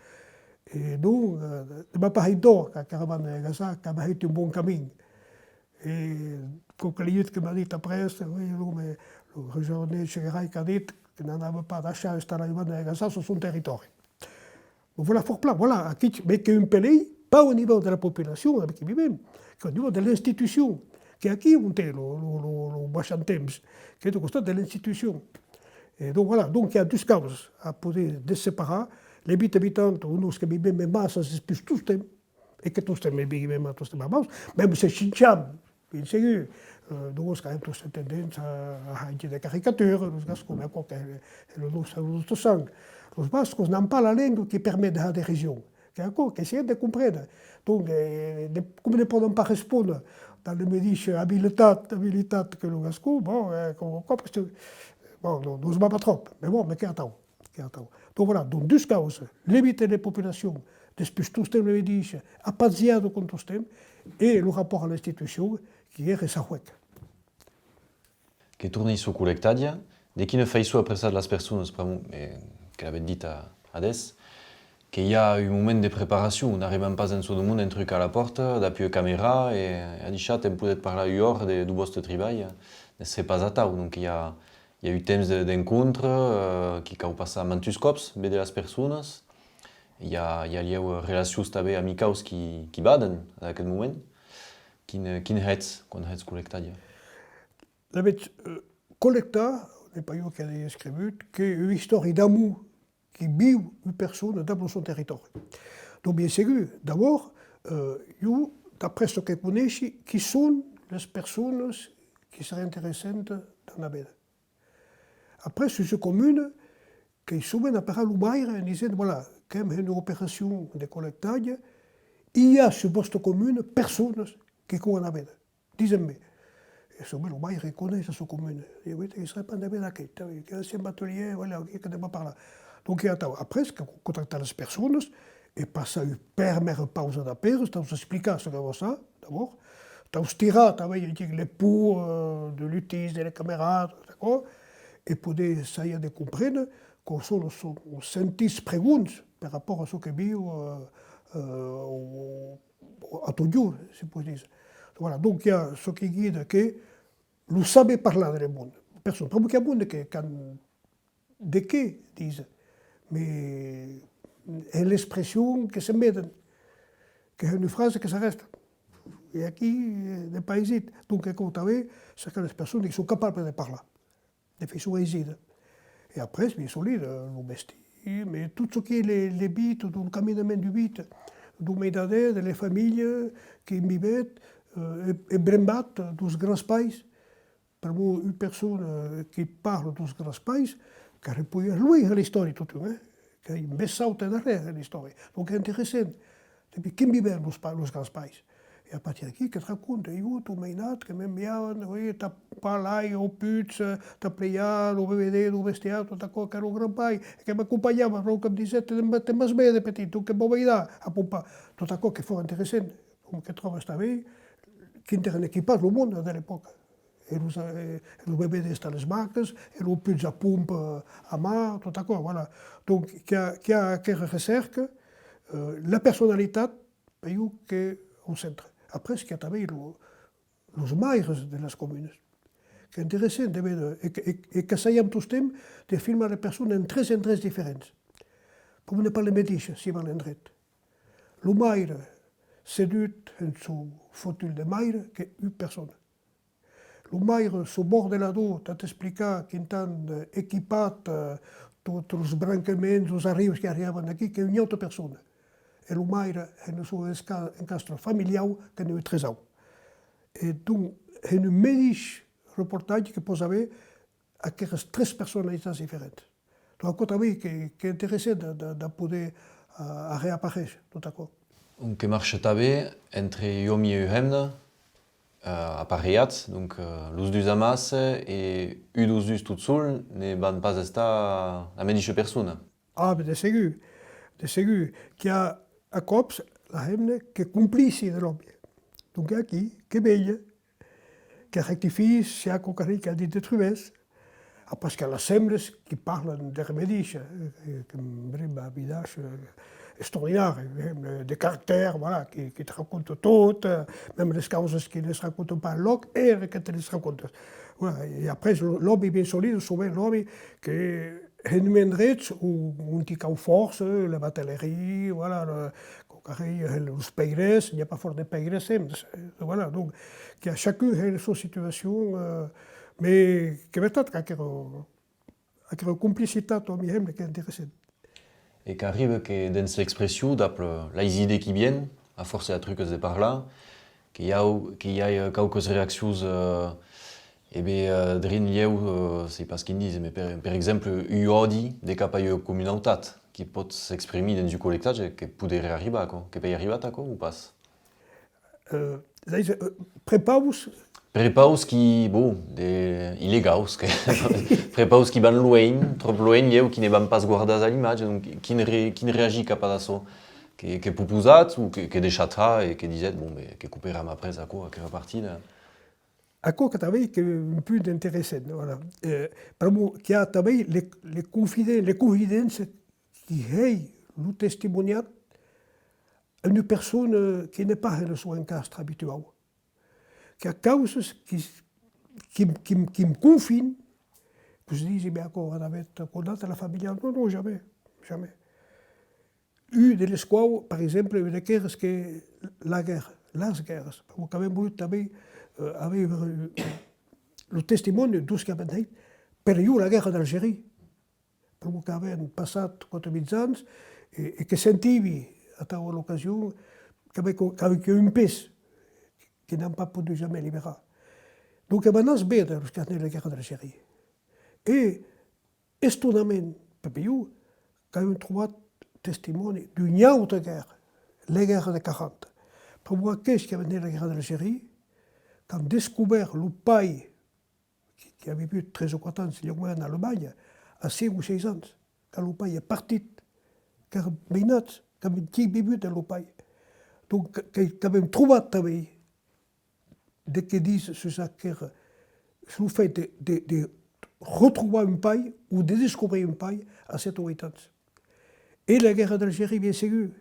E donc, eh, ne m'a pas hèit d'òr qu'aquera banda de gasar, que m'a hèit un bon camin. E quauque lejut que m'a dit après, oui, non, mais lo jornalièr Chegaray qu'a dit que n'anava pas daishar installar ua banda de gasar sus son territòri. Lo voilà fòrt plan, voilà, aquí, mès qu'ei un pelei, pas au nivèu de la populacion, eh, que vivem, qu'au nivèu de l'institucion, qu'ei aquí ont ei lo, lo, lo, lo maishant temps, qu'ei deu costat de l'institucion. E donc, voilà, donc i a dus causas a poder desseparar, le vita vitanta, o nos que vivem en massas despús tostemps, e que tostemps vivem tostemps amaus, mème se chincham, bien segur, eh, donc qu'avem tostemps tendéncia a, a hèr de caricaturas, los gascons, aquò qu'ei lo nòste, lo nòste sang. Los bascos n'an pas la lenga qui permet de har derision. Qu'ei aquò, qu'essaiam de comprene. Donc, eh, de, coma ne pòden pas respóner dab la medisha abilitat, abilitat que lo gascon, bon, eh, quauque còp que, bon, non, nos va pas tròp, mès bon, mès qu'ei atau. Qu'ei atau. Donc voilà, donc dus causas, le vita de la populacion, despús tostemps le medisha, apaziada com tostemps, e lo rapòrt a l'institucion, qui èra çò huec. Que torni sus Collectadia, de quina faiçon apreçatz las personas, pr'amor, eh, que l'avètz dit a, adès, que i a un moment de preparacion, n'arribam pas en çò de monde en trucar a la pòrta, dab ua camèra, e adishatz, en podetz parlar ua ora de, deu vòste tribalh, ne sèi pas atau, donc i a, i a un temps de, d'encontre, eh, qui cau passar mantuns còps, véder las personas, i a, i a lhèu relacions tanben amicaus qui, qui baden en aqueth moment. Quin, quin hètz quan hètz Collectadia? Lavetz, eh, Collectar, n'ei pas jo qui l'ai escrivut, qu'ei ua istòria d'amor qui viu ua persona dab lo son territòri. Donc, bien segur, d'abòrd, eh, jo, d'après çò que coneishi, qui son las personas qui serián interessantas d'anar véder? Après, sus ua comuna, qu'ei sovent aperat lo maire en disent, voilà, qu'èm en ua operacion de collectatge, i a sus vòsta comuna personas qui cau anar véder. Disem-me. E sovent lo maire coneish la sua comuna. Ditz, oui, que seré pas d'aver d'aqueth, que l'ancien batelièr, voilà, aquí que n'anem pas parlar. Donc, e atau, après, que contactar las personas e passar ua prumèra pausa d'apèras, taus explicar çò que vòs har, d'abòrd, taus tirar tanben, jo dic, le por, eh, de l'utís de la camèra, tot aquò, e poder sajar de comprene quaus son los, los sentits pregonds per rapòrt a çò que viu, eh, eh, o, o a totjorn, se pòt díser. Voilà, donc, i a çò qui guida que lo saber parlar de le monde. Personas, pr'amor qu'i a monde que, qu'an de qué díser, mès en l'expression que se meten, que hèn ua frasa que s'arrèsta. E aquí, eh, n'ei pas aisit. Donc, aquò tanben, cercar las personas qui son capables de parlar de faiçon aisida. E après, bien solide, eh, lo vestir, mès tot çò qui ei le, le vita, lo caminament deu vita, deu meidader, de la familha, qui vivet, eh, e, e brembat deus grans pairs, pr'amor ua persona qui parla deus grans pairs, qu'arrepolha luenh a l'istòria, totun, eh? qu'ei un bèth saut en arrèr en l'istòria. Donc, qu'ei interessant. Dempús, quin vivèn los pa-, los grands pairs? E a partir d'aquí, que't raconte, jo, tot mainat, que m'enviavan, oui, tapar l'aiga au puig, eh, taplejar lo bebedèr deu bestiar, tot aquò, qu'èra lo grand pair, e que m'acompanhava, lo que me disèt: «Te'n va-, te'n vas véder, petit, donc que vau aidar a pompar.» Tot aquò que fòra interessant, com que tròbes tanben quin èran equipats lo monde de l'epòca. E los, eh, e los bebedèrs tà les vacas, e lo puig a pompa a man, tot aquò, voilà. Donc, qu'i a, qu'i a aquera recèrca, eh, la personalitat, per jo, qu'ei au centre. Après, qu'i a tanben lo, los maires de las comunas. Qu'ei interessant de véder, e, e, e qu'assajam tostemps de filmar las personas en tres endrets diferents. Pr'amor n'ei pas le medish, si va a l'endret. Lo maire, sedut en son fotolh de maire, qu'ei ua persona. Lo maire, suu bòrd de la dor, tà t'explicar quin an, eh, equipat, eh, tots los brancaments, los arrius qu'arribavan aquí, qu'ei ua auta persona. E lo maire, en son esca-, encastre familiau, que n'ei tresau. E donc, en un medish reportatge que pòs aver aqueras tres personalitats diferents. Donc, aquò tanben que, qu'ei interessant de, de, de poder, eh, arreaparéisher tot aquò. Donc, que marcha tanben entre un òmi e ua hemna, eh, aparelhats, donc, eh, los dus amassa, e un deus dus tot sol ne van pas estar la medisha persona. Ah, ben, de segur, de segur, qu'i a a còps la hemna qu'ei complici de l'òmi. Donc, aquí, que velha, que rectifie se i a quauquarren qu'a dit de trubèrs. Après, qu'i a las hemnas qui parlan de remedish, eh, que, que me bremba un visatge, eh, extraordinari, eh, de caractèr, voilà, qui, qui te raconta tot, eh, mème les causas qui ne's racontan pas en lòc, ela que te les raconta. Voilà, e après, l'òmi, bien solide, sovent l'òmi que en un endrech on, on i cau fòrça, la bateleria, voilà, le, quauquarren, eh, los peirèrs, n'i a pas fòrt de peirèrs, eh, voilà, donc, qu'i a chacun, eh, la sua situacion, eh, mes qu'ei vertat qu'aquera, aquera complicitat, a mi, hemna qu'ei interessant. E qu'arriba que dens l'expression, dab las idèas qui vienen, a fòrça a trucas de parlar, que i a, que i a, eh, quauquas reaccions, eh, e ben, eh, drin lhèu, eh, sèi pas quin díser, mes per, per exemple, un òdi de cap a ua comunautat qui pòt s'exprimir dens un collectatge, que poderé arribar, aquò, que pòt arribar, aquò, o pas? Eh, es a dire, eh, prepaus. Prepaus qui, bon, de, illegaus, que, prepaus qui van luenh, tròp luenh, lhèu qui ne van pas guardar a l'imatge, donc, quin re-, quin reagir cap a açò? Que, que proposatz o que, que deishatz har e que disètz, bon, ben, que coperam après aquò, aquera partida? Aquò que tanben qu'ei un punt interessant, voilà. Eh, pr'amor qu'i a tanben le, le confiden-, le confidence qui hèi lo testimoniat a ua persona qui n'ei pas en le son encastre abituau. Qu'i a causas qui, qui, qui, qui'm confin, que's disi: «Mès aquò, a d'auer condat a la familha?» Non, non, jamès, jamès. Un de les quaus, per exemple, un d'aqueres que la guèrra, las guèrras, pr'amor qu'avem volut tanben, eh, aver, eh, lo testimòni deus qu'avem hèit per jo la guèrra d'Algeria, pr'amor qu'avem passat quate-vitz ans e, e que sentivi atau a l'ocasion qu'avem, qu'avem un pes que n'an pas podut jamès liberar. Donc, vam anar véder los qu'an hèit la guèrra d'Algeria. E estonament, per jo, qu'avem trobat testimòni d'ua auta guèrra, la guèrra de quaranta. Pr'amor aqueths qui avèn hèit la guèrra d'Algeria, qu'an descobèrt lo pair, qui, qui a vivut tres o quate ans, lèu mai, en Alemanha, a cinc o sièis ans, quand lo pair es partit, qu'èran mainats, qu'avèn quin vivut amb lo pair. Donc, que, qu'avèm trobat tanben de qué díser sus aquera, sus lo fèt de, de, de retrobar un pair o de descobrir un pair a sèt o ueit ans. E la guèrra d'Algeria, bien segur,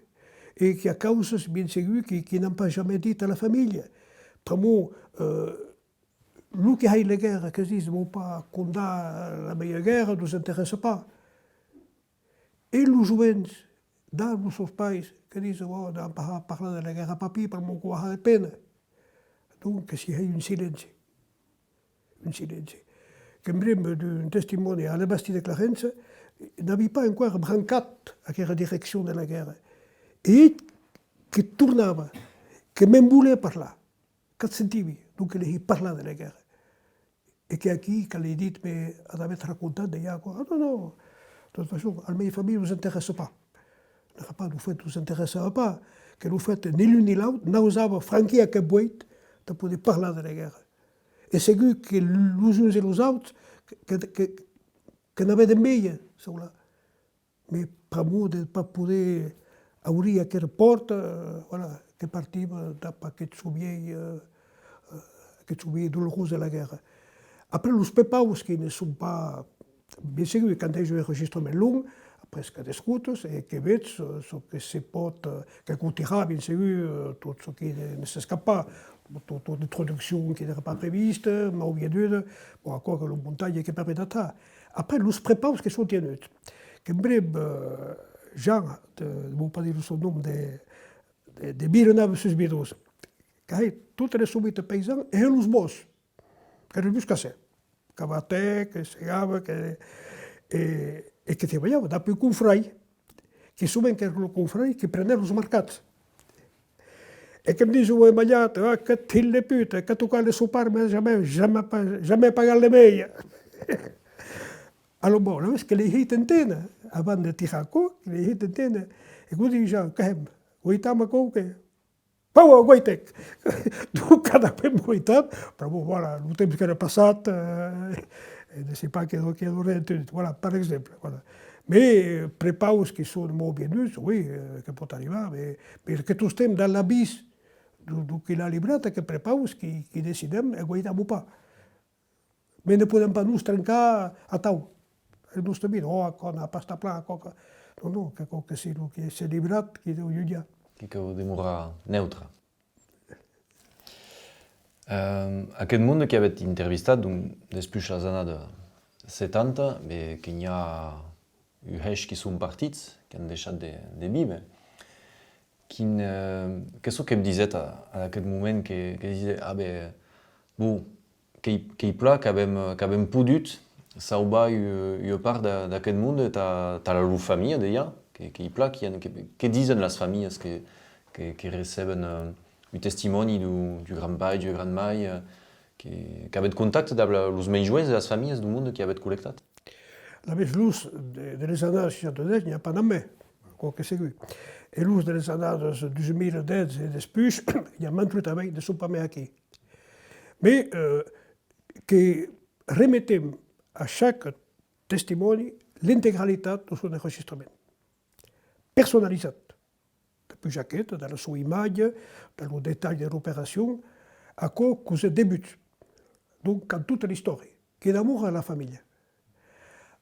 e qu'i a causas, bien segur, qui, qui n'an pas jamès dit a la familha. Pr'amor, eh, lo qui hèi la guèrra, que's ditz: «Vau pas condar la mia guèrra, nos interèssa pas.» E los jovents, dab los sons pairs, que disen: «Ò, n'anam pas parlar de la guèrra, papí, pr'amor que'u a de pena.» Donc, que s'i hèi un silenci. Un silenci. Que'm brembe d'un testimòni a la Bastida de Clarença, n'avi pas enqüèra brancat aquera direccion de la guèrra. E que tornava, que me'n volè parlar. Qu'ac sentivi, donc que li hèi parlar de la guèrra. E que aquí, quand li èi dit: «Mès a d'auer racontat dejà aquò?» «Ah, non, non, De tota façon, a la mia familha nos interessa pas. N'èra pas lo fet nos interessava pas, que lo fet ni l'un ni l'aut n'ausava franquir aqueth vueit tà poder parlar de la guèrra. E segur que los uns e los auts que, que, que, que n'avèn d'enveja, çò-là. Mès pr'amor de pas poder aurir aquera pòrta, eh, voilà, que partivan dab aqueth sovien, eh, eh, aqueth sovien dolorós de la guèrra. Après, los prepaus qui ne son pas, bien segur, quand hègi un enregistrament long, après que d'escotas e que vetz, eh, çò que se pòt, eh, que cotirar, bien segur, eh, tot çò qui ne, ne s'escapa, tot, tot de traduccion qui n'èra pas prevista, mau vienuda, bon, aquò que lo montatge que permet d'atrar. Après, los prepaus que son tienuts. Qu'en brèu, eh, Jean, de, de vos pas dire son nom, de, de, de Vilanova sus Vidrós, qu'avè totes les son vueit païsans e los bòscs, qu'èran buscassèrs, qu'abatè, que segava, que, e, e que trabalhava dab un confrèr, que sovent qu'èra lo confrèr que prenè los mercats. E que'm disiá: «Oi, malhat, ah, qué hilh de puta, qu'a tocat le sopar, mès jamai, jamai pa-, jamai pagat le mei.» Alòrs, bon, alavetz que li hèi enténer, avant de tirar aquò, que li hèi enténer, e quò disiá: «Qué hèm? Guaitam aquò o qué?» «Pau, guaitèc!» Donc, quand avèm guaitat, pr'amor, voilà, lo temps qu'èra passat, eh, e ne sai pas que, que auriá entenut, voilà, per exemple, voilà. Mès, eh, prepaus qui son mau vienuts, oui, eh, que pòt arribar, mès, mès que tostemps dab l'avís deu, deu qui l'a librat, que prepaus qui, qui decidèm e guaitam o pas. Mès ne podèm pas nos trencar atau. E nos te dire: «Oh, aquò n'a pas estat plan, aquò que...» Non, non, qu'aquò que siá lo qui s'ei librat, qui deu jutjar. Que cau demorar neutre. Eh, aqueth monde qui avètz intervistat, donc, despuish las annadas setanta, be, que n'i a un hèish qui son partits, qui an deishat de, de víver. Quin, eh, qu'ei çò que disètz a, a aqueth moment que, que disètz: «Ah, be, bon, qu'ei, qu'ei plan qu'avèm, qu'avèm podut sauvar ua, ua part d'a-, d'aqueth monde tà, tà la lor familha, dejà, que, qu'ei plan, qui an, que, que disen las familhas que, que, que receben, eh, un testimòni deu, deu grand-pair, deu grand-mair, eh, que, qu'avètz contacte dab la, los mei joens de las familhas deu monde qui avètz collectat?» Alavetz, los de, de les annadas seishanta-dètz, n'i a pas namai, aquò qu'ei segur. E los de les annadas dus mila dètz e despuish, n'i a mantut tanben, ne son pas mei aquí. Mès, eh, que remetèm a chaque testimòni l'integralitat de son enregistrament personalizat. Dab un jaquet, dab la soa imatge, dab lo detalh de l'operacion, aquò qu'ei eth debut. Donc, qu'an tota l'istòria, que demora a la familha.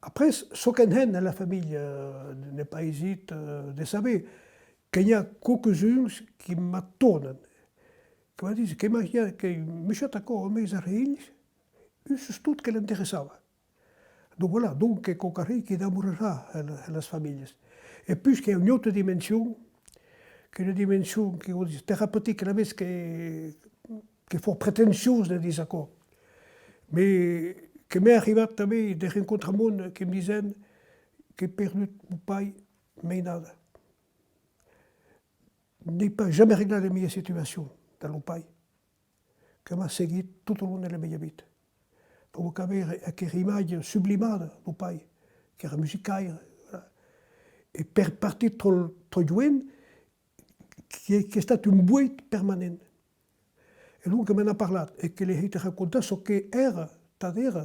Après, çò qu'en hèn a la familha, eh, n'ei pas aisit, eh, de saber, que n'i a quauques-uns qui m'ac tornan, que me disen, que m'a, que, Michèt, aquò, o meis arreilhs, un sustot que l'interessava. Donc voilà, donc qu'ei quauquarren qui demorarà en, en las familhas. E puish qu'i a ua auta dimension, qu'ei ua dimension que, vau díser, terapeutica, alavetz que, qu'ei fòrt pretenciós de díser aquò. Mès que m'ei arribat tanben de rencontrar monde qui'm disen: «Qu'ei perdut mon pair, mès nada. N'ei pas jamai reglat la mia situacion dab lo pair, que m'a seguit tot au long de la mia vita.» Donc, qu'avè aquera imatge sublimada deu pair, qu'èra musicaire, voilà. E per partir tròp, tròp joen, qu'ei, qu'ei estat un vueit permanent. E donc, que me n'a parlat, e que li hèi racontar çò qu'èra, tad èra,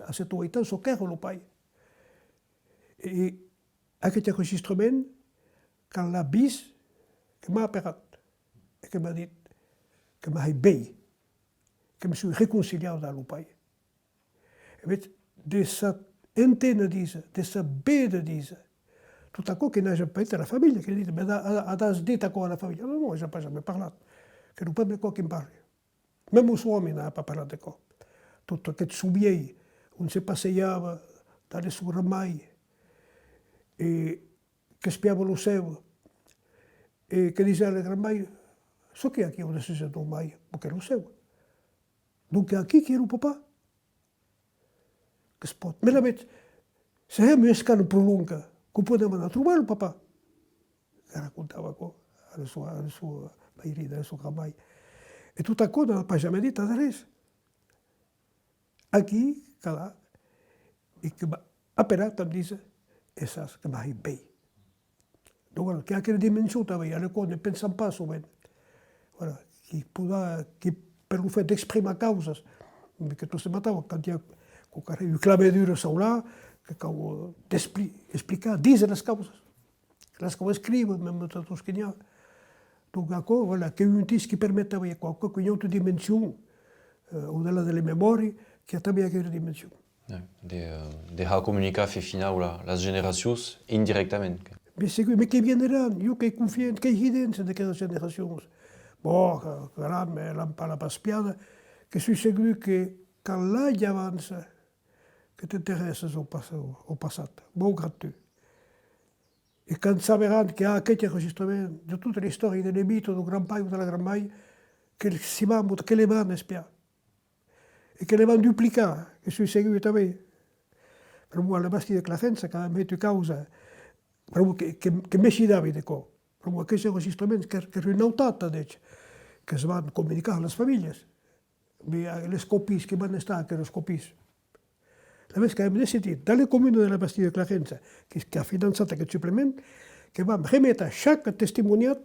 a sèt o ueit ans, çò qu'èra lo pair. E aqueth enregistrament, quand l'a vist, que m'a aperat e que m'a dit que m'a hèit veir, que me soi reconciliau dab lo pair. E vetz, de s'ac enténer díser, de s'ac véder díser, tot aquò que n'aja pas hèit a la familha, que li ditz: «Mès a, a, as dit aquò a la familha?» «Non, non, n'aja pas jamai parlat. Qu'ei lo prumèr còp qui'm parli.» Mèma son òmi n'avè pas parlat d'aquò. Tot aqueth sovien on se passejava dab le son grand-mair e qu'espiava lo cèu e que disè a le grand-mair: «Çò qu'ei aquí au dessús de ton mair? Bon, qu'ei lo cèu.» «Donc qu'ei aquí qui ei lo papà?» Que's pòt. Mès alavetz, se hèm ua escana pro longa, que'u podem anar trobar, lo papà. Que racontava aquò a la soa, a la soa mairina, a la soa grand-mair. E tot aquò n'an pas jamai dit adrés. Aquí, calà, e que m'a aperat, tà me díser: e sas que mai ben. Donc, voilà, qu'i a aquela dimension tanben, a l'ecòla ne pensam pas sovent. Voilà, qui poda, qui per lo fet d'exprimar causas, mès que tot se matava, quand i a quauquarren, ua clavadura saulà, que cau, eh, d'expli-, explicar, díser las causas. Las cau escríver, mème tot çò que n'i a. Donc, aquò, voilà, qu'ei un utís qui permet tanben aquò, qu'ei ua autra dimension, eh, au-delà de la memòria, qu'i a tanben aquela dimension. Ouais, de, eh, de har comunicar fin finau la, las generacions indirectament. Bien segur, mès que vieneràn, jo qu'ei confiant, qu'ei hident d'aquelas generacions. Bon, que, que l'an, mès l'an pas la paspiada, que soi segur que quand l'atge avança, que t'interèsses au pas-, au passat, maugrat tu. E quand saberàn que a aqueth enregistrament de tota l'istòria de l'emita deu grand-pair o de la grand-mair, que s'i van, que le van espiar. E que le van duplicar, que soi segur tanben. Pr'amor a la Bastida de Clarença, qu'an hèt ua causa, pr'amor que, que, que me shidavi de cò. Pr'amor aqueths enregistraments, que, qu'èra un autat, adètz, que's van comunicar a las familhas. Mès, eh, les copias, que van estar aquelas copias? Alavetz qu'avem decidit, dab la comuna de la Bastida de Clarença, que, qu'a finançat aqueth suplement, que vam reméter a chaque testimoniat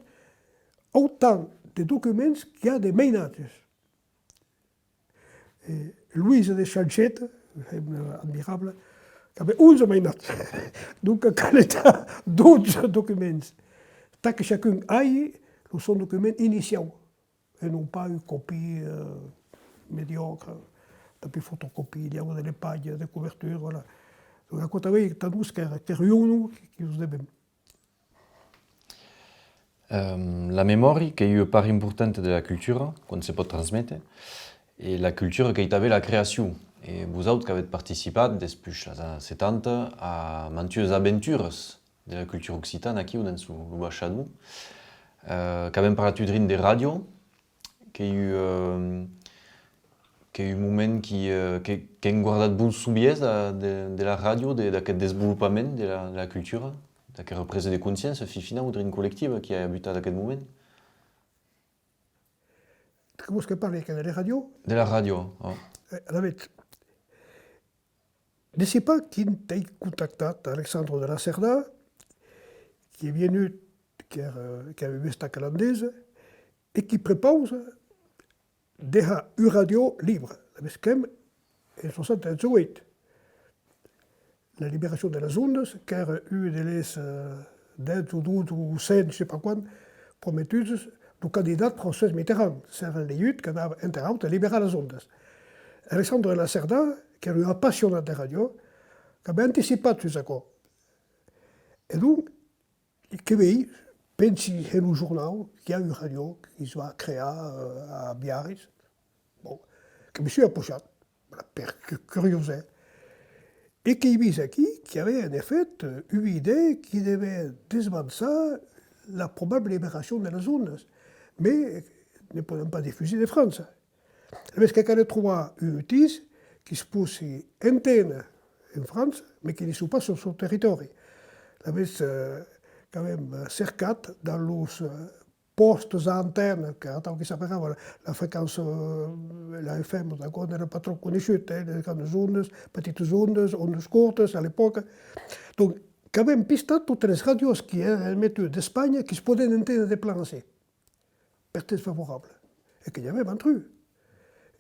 autant de documents qu'i a de mainatges. E Louise de Chancheta, femna admirabla, qu'avè onze mainatges. Donc, calè dotze documents. Tà que chacun aie lo son document iniciau. E non pas ua copia, eh, mediòcra, dab ua fotocopia, lhèu de las pajas, de cobertura, voilà. Donc, aquò tanben, tà nos, qu'èra, qu'èra ua onor qui, qui los devem. Ehm, la memòria qu'ei ua part importanta de la cultura, quan se pòt transméter, e la cultura qu'ei tanben la creacion. E vosauts qu'avètz participat, despuish las annadas setanta, a mantuas aventuras de la cultura occitana aquiu dens lo, lo Baishador. Eh, qu'avem parlat un drin de ràdio, qu'ei un, eh, qu'ei un moment qui, eh, que, qu'èm guardat bons sovenirs de, de, de la ràdio, de, d'aqueth desvolopament de la, de la cultura, d'aquera presa de consciéncia, fin finau, drin collectiva qui a abutat aqueth moment. Que vòs que parli, que de la ràdio? De la ràdio, ò. Eh, alavetz, ne sèi pas quin t'ei contactat, Alexandre de Lacerdà, qui ei vienut, qui èra, qui avè vist a Calandesa, e qui prepausa de har un ràdio libre. Alavetz qu'èm en soixante-dix-huit. La liberacion de las ondas, qu'èra un de les, eh, dètz o dotze o cent, je sais pas quant, prometutses deu candidat François Mitterrand. S'èra lhèit qu'anava, enter autres, liberar las ondas. Alexandre Lacerdà, qu'èra un apassionat de ràdio, qu'avè anticipat sus aquò. E donc, que vei, pensi, en lo jornau, qu'i a un ràdio qui's va crear, eh, a Biarritz. Bon, que me soi apochat, voilà, per cu-, curiosèr. E qu'èi vist aquí qu'i avè, en efèt, ua idèa qui devè desbançar la probabla liberacion de las ondas, mès ne podem pas difusir de França. Alavetz que calè trobar un utís qui's possi enténer en França, mès qui ne siá pas sul son territòri. Alavetz, eh, qu'avem cercat dab los, eh, pòstes a antena, qu'èra atau que s'aperava la, la frequença, eh, la F M, d'aquò n'èra pas tròp coneishut, eh, les grandes ondes, petites ondes, ondes cortes a l'epòca. Donc, qu'avem pistat totes les ràdios qui èran emetues d'Espanha, qui's podèn enténer de plan ací, per temps favorable. E que n'i avè mantrun.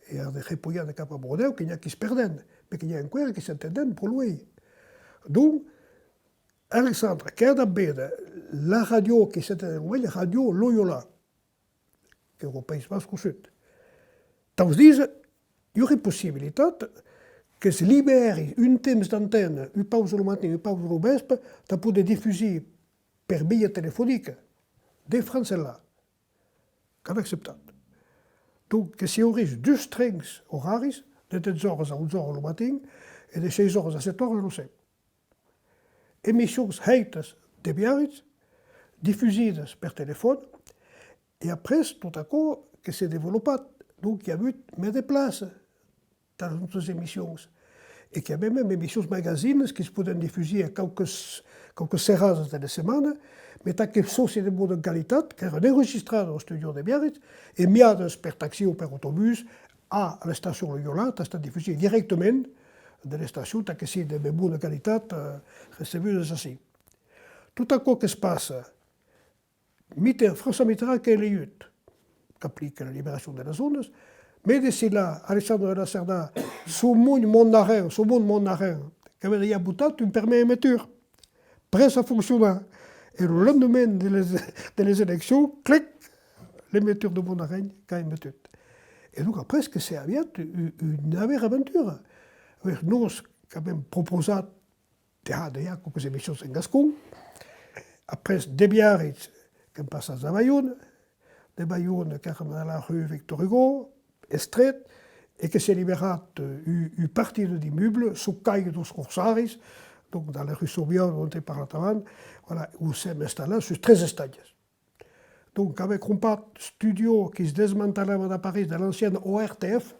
E a de repolhar de cap a Bordèu, que n'i a qui's perdèn, mès que n'i a enqüèra qui s'entendèn pro luenh. Donc, Alexandre, qu'èi anat véder la ràdio qui s'entendè lo uelh, Ràdio Loyola, qu'èra au País Basc au sud. Tà'us díser, i auré possibilitat que's libèri un temps d'antena, ua pausa lo matin, ua pausa lo vèsper, tà poder difusir per via telefonica de France enlà. Qu'an acceptat. Donc, que s'i aurís dus trens oraris, de dètz oras a onze oras lo matin e de sheis oras a sèt oras lo ser. Emissions hèitas de Biarritz, difusidas per telefòn, e après tot aquò que s'ei desvolopat, donc i a avut mès de plaça tàs las nostas emissions, e qu'i avè mème emissions magazines qui's podèn difusir a quauques, quauques serasas de la setmana, mès tà que fossi de bona qualitat, qu'èran enregistradas au estudio de Biarritz, enviadas per taxi o per autobús a, a l'estacion Loyola, tà estar difusidas dirèctament de l'estacion, tà que sian de mei bona qualitat, eh, recebudas ací. Tot aquò que's passa, Mitter-, François Mitterrand qu'ei elegit, qu'aplica la liberacion de las ondas, mei de cila, Alexandre de Lacerda, suu mond Mondarin, suu mond Mondarin, qu'avè dejà votat un permièr emetur, prèst a foncionar. E lo lendeman de les, de les eleccions, clic, l'emetur de Mondarin qu'a emetut. E donc après que s'ei aviat u-, una navèra aventura. Avetz, nos qu'avèm proposat de har, de har quauques emissions en gascon. Après, de Biarritz, qu'èm passats a Baiona. De Baiona, qu'èram a la rue Victor Hugo, estret, e que s'ei liberat, eh, u-, ua partida d'immeuble, suu cai deus Corsaris, donc dans la rue Sauvion, ont ai parlat avant, voilà, où s'èm installats sus tres estatges. Donc, qu'avè crompat studio qui's desmantelava dab París de l'ancian O R T F,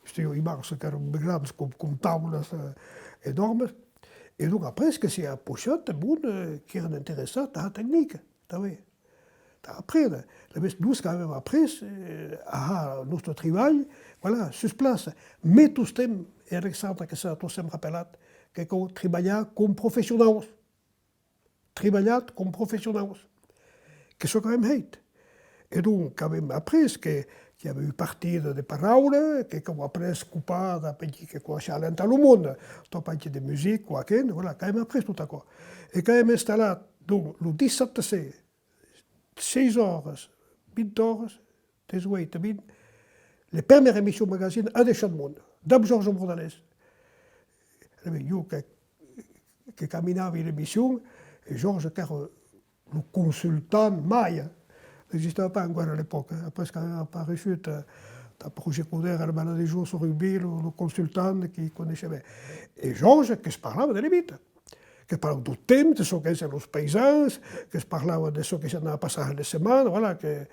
studio immense, qu'èran grans com, com taulas, eh, enòrmes. E donc, après, que s'ei apuishat de monde, eh, qu'èran interessats a la tecnica, tanben, tà aprene. Alavetz, nos qu'avèm après, eh, a har nòste tribalh, voilà, sus plaça. Mès tostemps, e Alexandre que s'a tostemps rapelat, que cau tribalhar com professionaus. Tribalhat com professionaus. Qu'ei çò qu'avèm hèit. E donc, qu'avèm après que, qu'i avè ua partida de paraula, que cau après copar dab qui que coneishè a l'entorn lo monde, tot aquí de music, quauqu'un, voilà, qu'avèm après tot aquò. E qu'avèm installat, donc, lo dissabte ser, sièis oras, vint oras, dètz-e-ueit a vint, le permièr emission magazine a deishat monde, dab Georges Bordalès. E ben, jo que, que caminavi l'emission, e Georges qu'èra lo consultant mai, n'existava pas enqüèra a l'epòca, après qu'avè apareishut, eh, tà Roger Coudert, a la Baladejós, au rugbi, lo, lo consultant qui coneishè ben. E Georges que's parlava de la vita. Que's parlava deu temps, de çò qu'èran los païsans, que's parlava de çò que s'anava passar la setmana, voilà, que,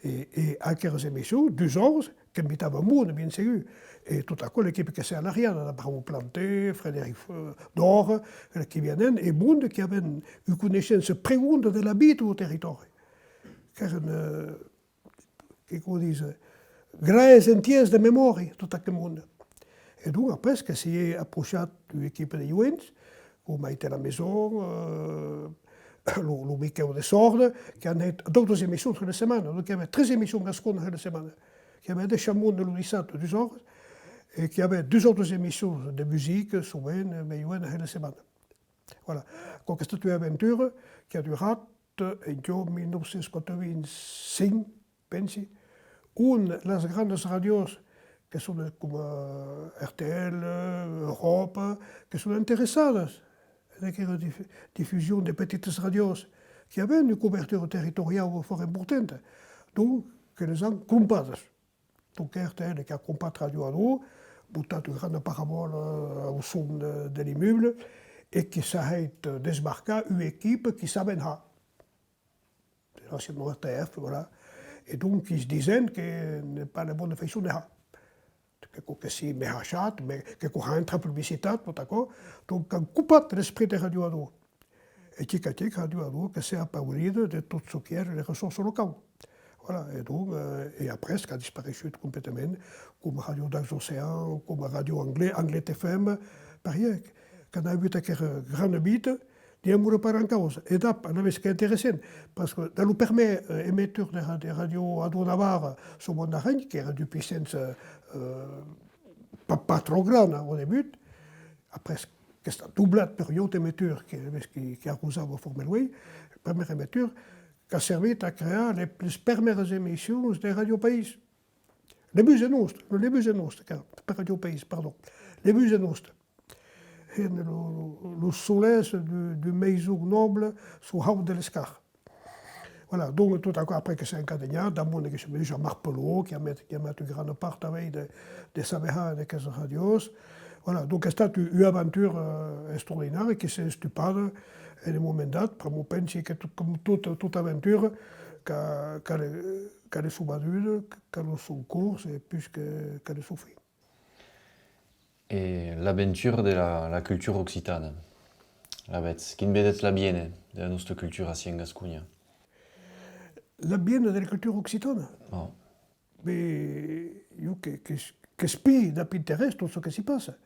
e, e aqueras emissions, dus oras, qu'invitava monde, bien segur. E tot aquò, l'equipa que s'ei alariada, dab Ramon Planté, Frederic, eh, Dor, eh, qui vienen, e monde qui avèn ua coneishença pregonda de la vita deu territòri. Qu'èran, eh, que cau díser, graèrs entièrs de memòria, tot aqueth monde. E donc, après, que s'ei apuishat ua equipa de joens, coma Maite Lamaison, eh, lo, lo Miquèu de Sòrda, qui an hèit d'autas emissions hèra setmana. Donc, i avè tres emissions gasconas hèra setmana. Qu'i avè deishat monde lo dissabte, dus oras, e qu'i avè dus autas emissions de musica, sovent, mei joenas hèra setmana. Voilà. Aquò qu'ei estat ua aventura qui a durat, eh, en jo mil nòu cents quatre-vints-cinc, pensi, ont las granas ràdios que son coma R T L, Euròpa, que son interessadas en aquera dif-, difusion de petitas ràdios qui avèn ua cobertura territoriau fòrt importanta, donc que les an crompadas. Donc R T L qui a crompat Ràdio Ado, botat ua grana parabòla au som de, de l'immeuble, e qui s'a hèit desbarcar ua equipa qui saben har. De l'ancian O R T F, voilà. E donc, qui's disen que n'ei pas la bona faiçon de har. Que cau que sii mei hachat, mei, que cau har entrar publicitat, tot aquò. Donc, qu'an copat l'esprit de Ràdio Ado. E chic a chic, Ràdio Ado que s'ei apaurida de tot çò qui èra les ressources locaux. Voilà, e donc, eh, e après, qu'a dispareishut completament, coma Ràdio Dax Océan, coma Ràdio Anglais, Anglet F M, parièr, qu'an avut aquera grana vita, Diguem-lo per en causa. E dab, alavetz, qu'ei interessant, parce que dab lo permèr, eh, emetur de ra-, de Ràdio Ado Navarra, çò mon arren, qu'èra d'ua puissança, eh, pas, pas tròp grana au debut, après qu'ei estat doblat per un aute emetur que, alavetz, qui, qui arrosava fòrt mei luenh, permèr emetur, qu'a servit a crear les, les permèras emissions de Ràdio País. Le Bus es nòste, le Bus es nòste, car, per Ràdio País, pardon. Le Bus es nòste. En lo, lo solèr d'un, d'un maison nòble suu haut de l'Escar. Voilà, donc tot aquò après que s'ei encadenhat, dab monde que se, Jean-Marc Pelot, qui a met, qui a met ua grana part tanben de, de saber har en aqueras ràdios. Voilà, donc a estat u-, ua aventura, eh, extraordinària que s'ei estupada en un moment dat, pr'amor pensi que tot, com tot, tota aventura, qu'a, qu'a le, qu'a le sua vaduda, qu'a lo son cors e pus que, qu'a le sua fin. E l'aventura de la, la cultura occitana, alavetz, quin vedetz l'aviéner de la nòsta cultura ací en Gasconha? L'aviéner de la cultura occitana? Oh. Be, jo que, que, qu'espii dab interès tot çò que s'i passa.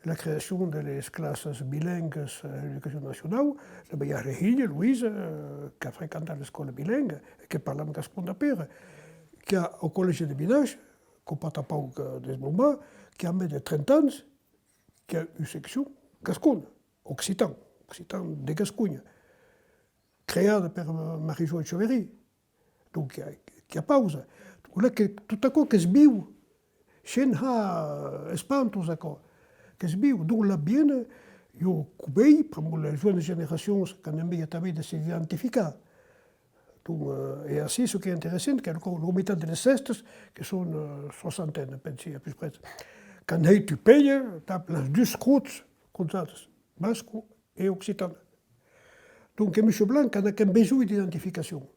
la creacion de las classas bilengas a l'Educacion Nacionau, la miá arrehilha, Loïsa, eh, qu'a frequentat l'escòla bilenga, e que parlam gascon dab era, qu'a, au collègi de Vinage, qu'a pas tanpauc, eh, desbrombat, qu'a mai de trenta ans, qu'a ua seccion gascona, occitan, occitan de Gasconha, creada per, eh, Marie-Jo Etcheverry. Donc, qu'a, qu'a pausa. Donc, là, que, tot aquò qu'es viu, se'n ha espantos, aquò. Qu'es viu. Donc, la Viena, jo, que'u vei, pr'amor las joenas generacions qu'an enveja tanben de se identificar. Donc, eh, e ací, çò qu'es interessant, qu'es lo, lo comitat de las hèstas, que son, eh, soixantaine, pensi, a pus près, qu'an hèit ua pelha dab las dus crotz crozadas, basco e occitana. Donc, que Monsieur Blanc, qu'an aqueth besonh d'identificacion.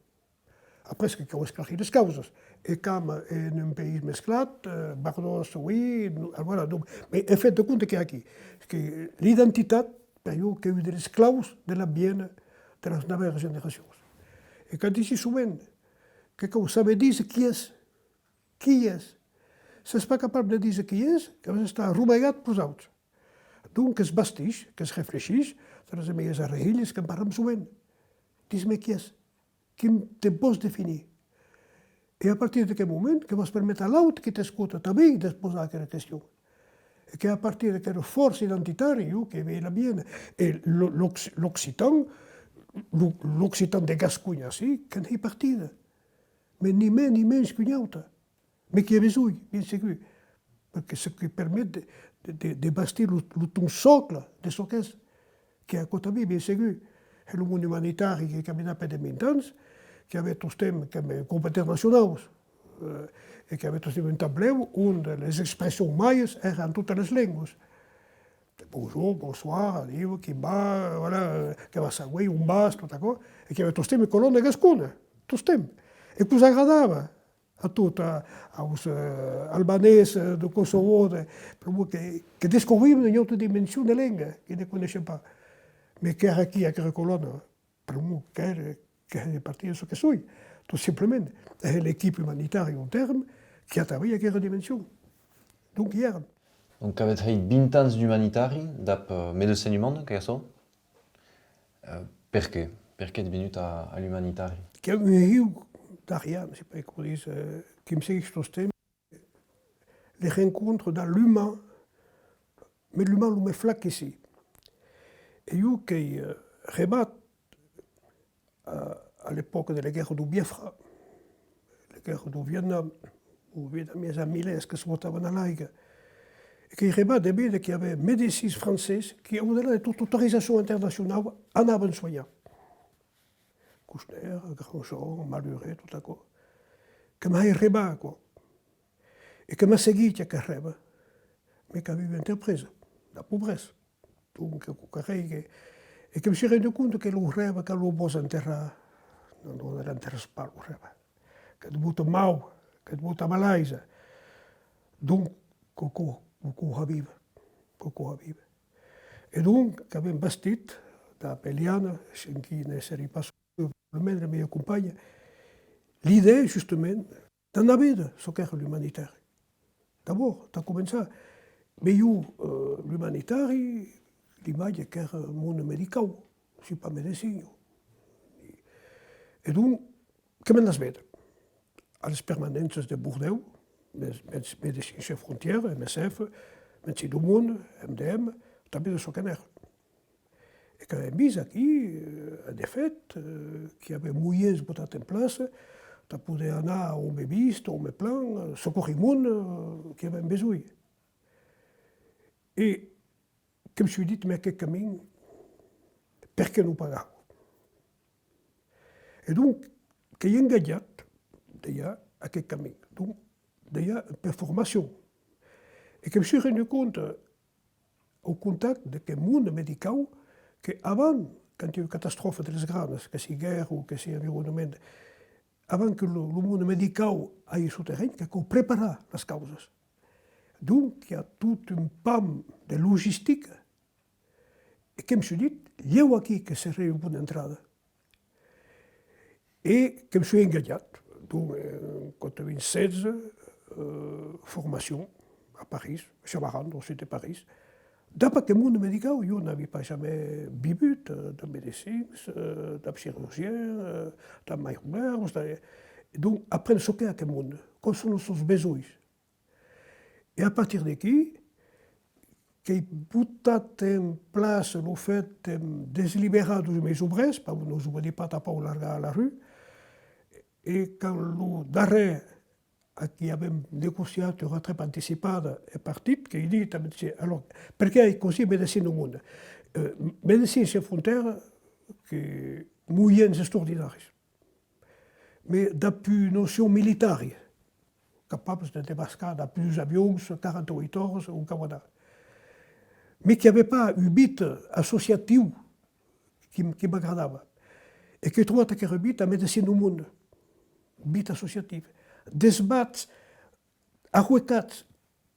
Après, que cau esclarir las causas. E qu'èm en un país mesclat, eh, Bardòs, oui, no-, eh, voilà, donc, mais en fin de compte, qu'ei aquí, que l'identitat, per jo, qu'ei ua de las claus de la Viena de las navèras generacions. E que'u disi sovent, que cau saber díser qui es, qui es. S'ès pas capable de díser qui es, que vas estar arromegat peus auts. Donc, que's bastís, que's reflechís, de las meias arrehilhas, que'n parlam sovent. Dis-me qui es. Quin te pòs definir? E a partir d'aqueth moment, que vas perméter a l'aute qui t'escota tanben de's pausar aquera question. E que a partir d'aquera fòrça identitària, jo, que vei la Viena, e lo-, l'occ-, l'occitan, lo-, l'occitan de Gasconha, si, que'n hèi partida. Mès ni mès ni mens qu'un aute. Mès qu'i a besonh, bien segur, perque çò qui permet de, de, de, de bastir lo, lo ton sòcle de çò qu'es, qu'ei aquò tanben, bien segur. E lo monde umanitari que camina per de vint ans, qu'i avè tostemps, qu'èm un grop internacionaus, eh, e qu'i avè tostemps un tablèu ont les expressions maias èran totas las lengas. Bonjour, bonsoir, adiu, qui va, voilà, eh, que vas auei, on vas, tot aquò, e qu'i avè tostemps ua colona gascona, tostemps. E que'us agradava a tot, a, aus, eh, albanés, eh, de Kosovo, de, pr'amor que, que descobriam ua auta dimension de lenga que ne coneishen pas. Mès qu'èra aquí aquera colona, pr'amor qu'èra, que hè partia de çò que soi, tot simplament. E l'equipa umanitària, au tèrme, qu'i a tanben aquera dimension. Donc, i èran. Donc, qu'avètz hèit vint ans d'umanitari dab, eh, Médecins du Monde, qu'ei açò? Eh, perqué? Perqué ètz venut a, a l'umanitari? Qu'i a un hiu d'Ariane, sai pas coma díser, eh, qui'm seguís tostemps, les rencontres dab l'uman, mès l'uman lo mès flac que sii. E jo qu'èi, eh, rebat a, a l'epòca de la guèrra deu Biafra, la guèrra deu Vietnam, los vietnamians a milèrs que se botavan a l'aiga, e qu'èi rebat de véder qu'i avè medecins francés qui, au delà de tota autorizacion internacionau, anavan sonhar. Kouchner, Grandjean, Malhuret, tot aquò. Que m'hèi rebar, aquò. E que m'a seguit aqueth rève, mès qu'aviá ua entrepresa, la pobresa. Donc, quauquarren que, e que'm soi rendut compte que lo rève, cal lo vos enterrar. Non, non, ne l'enterratz pas, lo rève. Que't bota mau, que't bota malaise. Donc, quauquarren, quauquarren a víver, quauquarren a víver. E donc, qu'avem bastit, dab Eliana, sens qui ne serí pas, probablement, la mia companha, l'idèa, justament, d'anar véder çò qu'èra l'umanitari. D'abòrd, tà començar, mès jo, eh, l'umanitari, l'imatge qu'èra monde medicau, soi pas medecin, jo. E donc, que m'anàs véder a las permanéncias de Bordèu, Mé-, Mé-, Médecins Sans Frontières, M S F, Medecins du Monde, M D M, tanben de çò qu'en èra. E qu'avem vist aquí, eh, en efèt, eh, qu'i avè moiens botats en plaça tà poder anar a on me vist, a on me plan, eh, secorir monde, eh, qui avèn besonh. E que'm soi dit, mès aqueth camin, perqué non pas gau? E donc, qu'èi engatjat dejà aqueth camin, donc, dejà per formacion. E que'm soi rendut compte, au contacte d'aqueth monde medicau, que avant, quand i a ua catastròfa de las granas, que sii guèrra o que sii environament, avant que lo, lo monde medicau aille suu terren, que cau preparar las causas. Donc, i a tot un pam de logistica, e que'm soi dit, lhèu aquí que seré ua bona entrada. E que'm soi engatjat, donc, en quatre-vingt-seize, eh, formacion a París, Chamarande, au sud de París, Dab aqueth monde medicau, jo n'avi pas jamès vivut, eh, dab medecins, eh, dab chirurgiens, eh, dab mairolèrs, dab... Donc, aprene çò qu'ei aqueth monde, quaus son los sons besonhs. E a partir d'aquí, qu'èi botat en plaça lo fèt de desliberar deus mieis obrèrs, pas nos o vòli pas tanpauc largar a la rua, e quand lo darrèr a qui avem negociat ua retrèta anticipada e partit, qu'èi dit, alòrs, perqué ai cosit Medecins deu Monde? Eh, Médecins Sans Frontières, que moiens extraordinaris, mes dab ua nocion militari, capables de debascar dab dus avions quaranta-ueit oras on cau anar. Mes qu'i avè pas un vit associatiu qui, qui m'agradava, e qu'èi trobat aqueth vit a Medecins deu Monde, vit associatiu, debats arroecats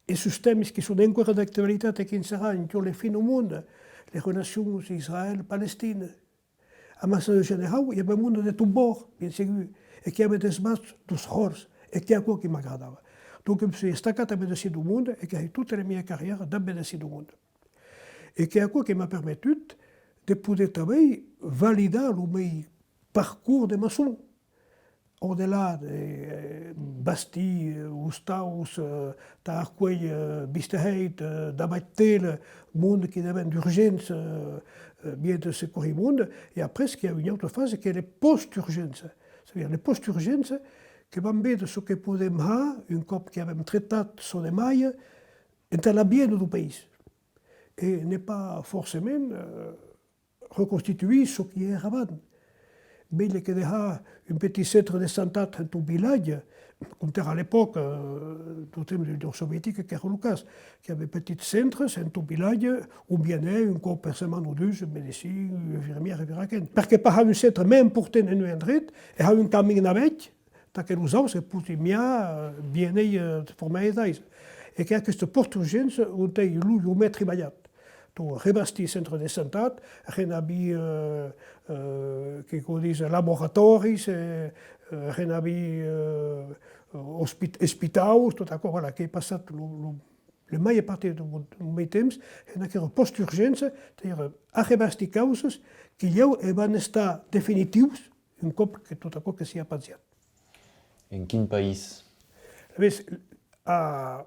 e sus tèmis qui son enqüèra d'actualitat e qui seràn enquia la fin deu monde, les relacions Israèl-Palestina. Amassa de generau, i avè monde de tot bòrd, bien segur, e qu'i avè debats deus ròls, e qu'ei aquò qui m'agradava. Donc, me soi estacat a Medecins deu Monde e qu'èi tota la mia carrièra dab Medecins deu Monde. E qu'ei aquò que m'a permetut de poder tanben validar lo mei parcors de maçon. Au-delà de, eh, bastir, eh, ostaus, eh, tà arcuélher, eh, visitaires, eh, dab tela, monde qui devèn d'urgéncia, eh, eh, bien de secorir monde, e après qu'i a ua auta fasa qu'ei la pòst-urgéncia. C'est-à-dire la pòst-urgéncia que vam véder çò que podem har un còp qu'avem tractat çò de mai entà l'aviéner deu país. E n'ei pas forcément, eh, reconstituir çò qui èra avant. Mei que de har un petit centre de santat en tot vilatge, com èra a l'epòca, eh, deu temps de l'Union Sovietica, qu'èra lo cas, qu'i avè petits centres en tot vilatge, on vienè un còp per setmana o dus, un medecin, un infirmièr, e vira aquò. Perqué pas har un centre mei important en un endret e har un camin navèth, tà que los auts se pòsson miar, eh, viener, eh, de forma aisada. E qu'ei aquesta pòst-urgéncia on èi lo, lo mei tribalhat. Donc, rebastir centre de santat, renavir, eh, eh, que cau díser, laboratòris, eh, eh, renavir, eh, ospit-, espitaus, tot aquò, voilà, qu'èi passat lo, lo, la màger partia deu, deu mei temps en aquera pòst-urgéncia, c'est-à-dire arrebastir causas qui lhèu e van estar definitius un còp que tot aquò que s'i a passat. En quin país? Alavetz, a,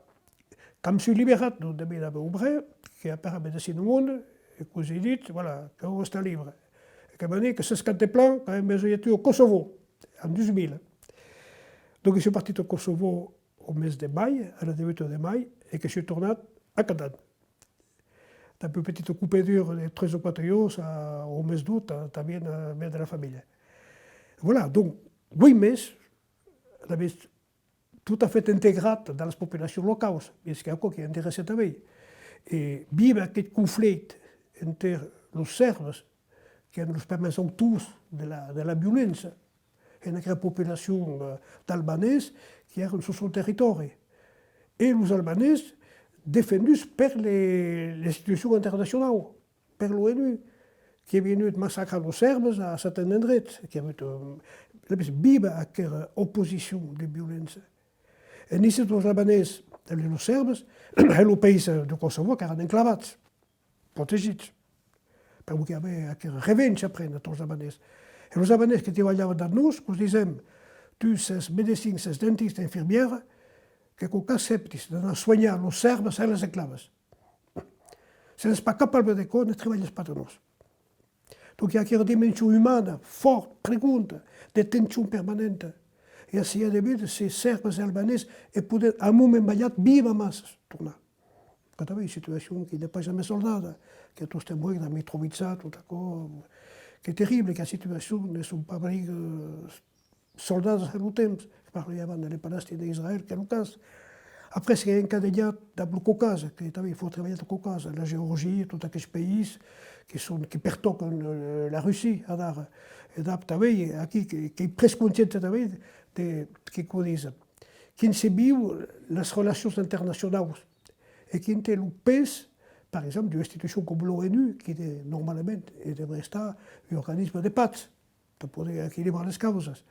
quand me soi liberat deu, deu mei darrèr obrèr, que apèra Medecins deu Monde, e que'us èi dit, voilà, que vau estar libre. E que m'an dit que s'escante plan, qu'avem besonh de tu au Kosovo, en dus mila. Donc, je suis partit au Kosovo au mes de mai, a la debuta de mai, e que soi tornat aqueth an. Dab ua petita coupedura de tres o quate jorns a, au mes d'août, a, tanben a véder la familha. Voilà, donc, ueit mes, alavetz tot a fait integrat dens las populacions locaus, puisque aquò qui interessa tanben. E víver aqueth conflicte enter los sèrbes, qu'èran los prumèrs autors de la, de la violéncia, en aquera populacion, eh, d'albanés qui èran sus son territòri. E los albanés defenduts per le, l'institucion internacionau, per l'ONU, qui a venut massacrar los sèrbes a certains endrets, qui a avut, eh, alavetz, víver aquera oposicion de violéncia. E ni se los albanés e los sèrbes, e lo país, eh, de Kosovo, qu'èran enclavats, protegits. Per'mor qu'i avè aquera revenja a prene tà'us albanés. E los albanés que tribalhavan dab nos, que'us disèm: tu sès medecin, sès dentista, infirmièra, que cau qu'accèptis d'anar suenhar los sèrbes e les enclaves. Se n'ès pas capable de cò, ne tribalhes pas dab nos. Donc i a aquera dimension umana fòrt, pregonda, de tension permanenta. E ací i a de véder se sèrbes e albanés e poden, a un moment balhat, víver amassa, tornar. Quò tanben ua situacion qui n'ei pas jamès soldada, qu'i a tostemps de Mitrovica, tot aquò, qu'ei terrible, que las situacions ne son pas briga soldadas en lo temps, parli abans de la Palestina e Israèl, qu'ei lo cas. Après, s'ei encadenhat dab lo Caucas, que tanben i fau tribalhar dab lo Caucas, la Georgia, tots aqueths país qui son, qui pertòcan, eh, la Russia, adara. E dab tanben, aquí, que, qu'ei pres consciente tanben de, que, que'u dise, quin se viu las relacions internacionaus, e quin ei lo pes, per exemple, d'ua institucion com l'ONU, qui de, normalament, e deuriá estar un organisme de patz, tà poder equilibrar las causas.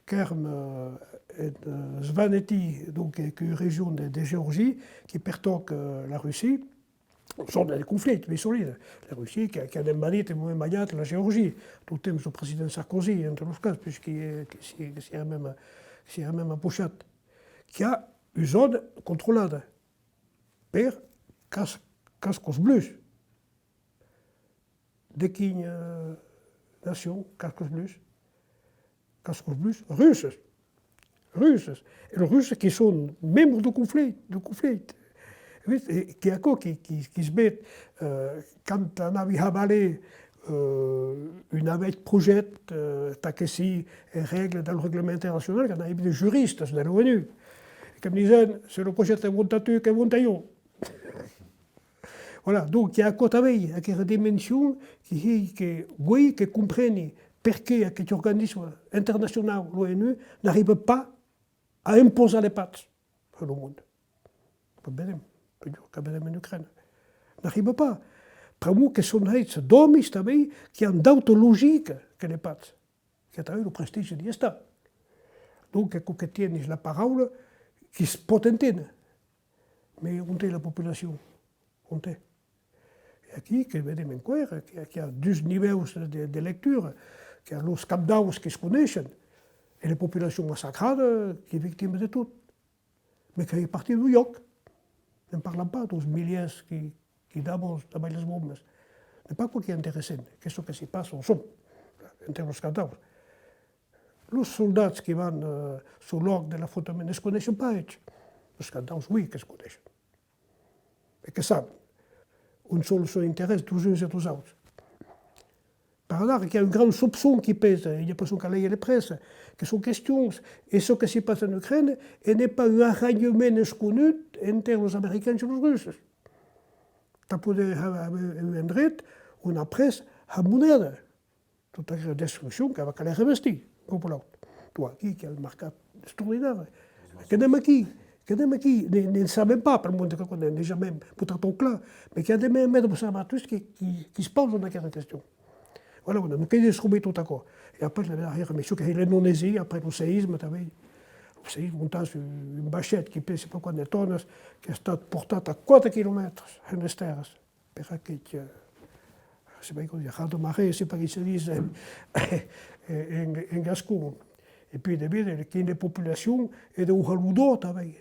Qu'èram, eh, en, eh, Svaneti, donc, eh, qu'ei ua region de, de Georgia, qui pertòca, eh, la Russia, Zòna de conflicte, ben solide. La Russia que, que a envadit e manhat la Georgia, tot temps lo president Sarkozy, entre los cas, puisque, eh, que si, que si èra mème, que si èra mème apochat, qu'i a ua zòna controlada per cas-, cascos blus. De quina, eh, nacion, cascos blus? Cascos blus, russes. Russes. E los russes que son membres du conflicte, du conflicte. Vist? E qu'ei aquò qui, qui, qui's ved, eh, quand anavi har valer, eh, un avèth projècte, eh, tà que si en règle dau reglement internacionau, qu'anavi de juristas de l'ONU, e que'm disen, se lo projècte es bon tà tu, qu'es bon tà jo. Voilà, donc, i a aquò tanben, aquera dimension qui hèi que, uei, que compreni perqué aqueth organisme internacionau, l'ONU, n'arriba pas a imposar la patz a lo monde. Qu'a vedem, qu'a vedem en Ucraïna. N'arriba pas. Pr'amor que son hèits d'òmis tanben qui an d'auta logica que la patz. Qu'es tanben lo prestigi de l'Estat. Donc, aquò que tienis la paraula, qui's pòt enténer. Mès ont es la populacion? Ont es? E aquí que vedem enqüèra que, que i a dus nivèus de, de lectura, que i a los capdaus qui's coneishen, e la populacion massacrada qu'es victima de tot. Mès qu'es partida d'un luòc. Ne'n parlam pas, deus milhèrs qui, qui daban davant las bombas. N'es pas aquò qu'es interessant, qu'es çò que s'i passa au som, enter los capdaus. Los soldats qui van, eh, sul lòc de l'afrontament ne's coneishen pas, eths. Los capdaus, oui, que's coneishen. E que sabon ont son los sons interès deus uns e deus auts. Per adara, qu'i a un gran sopçon qui pesa, e i a pas sonque a léger la pressa, que son questions, e çò que s'i passa en Ucraïna, e n'es pas un arranjament esconut enter los Americans e los Russes. Tà poder har, aver un endret on après har moneda. Tota aquera destruccion que va caler revestir, un còp o l'aut. Tu as aquí, qu'i a un marcat extraordinari. Que n'èm aquí, que n'èm aquí, ne, ne'n sabem pas, pel monde que coneis, n'ai jamai botat au clar, mès qu'i a de mèmes observators qui, qui, qui's pausan aquera question. Voilà, on a, qu'ei descobrir tot aquò. E après, la darrièra mission, qu'ei le non-exit, après lo seisme, tanben. Lo seisme, ont as un, un vaishèth qui pesa, sai pas quant de tònas, qu'a estat portat a quatre quilomètres en les tèrras. Per aqueth, eh, sai pas com dire, raz-de-marée, sai pas qui se ditz en, en, en gascon. E puei de véder quina populacion e de har lo dos tanben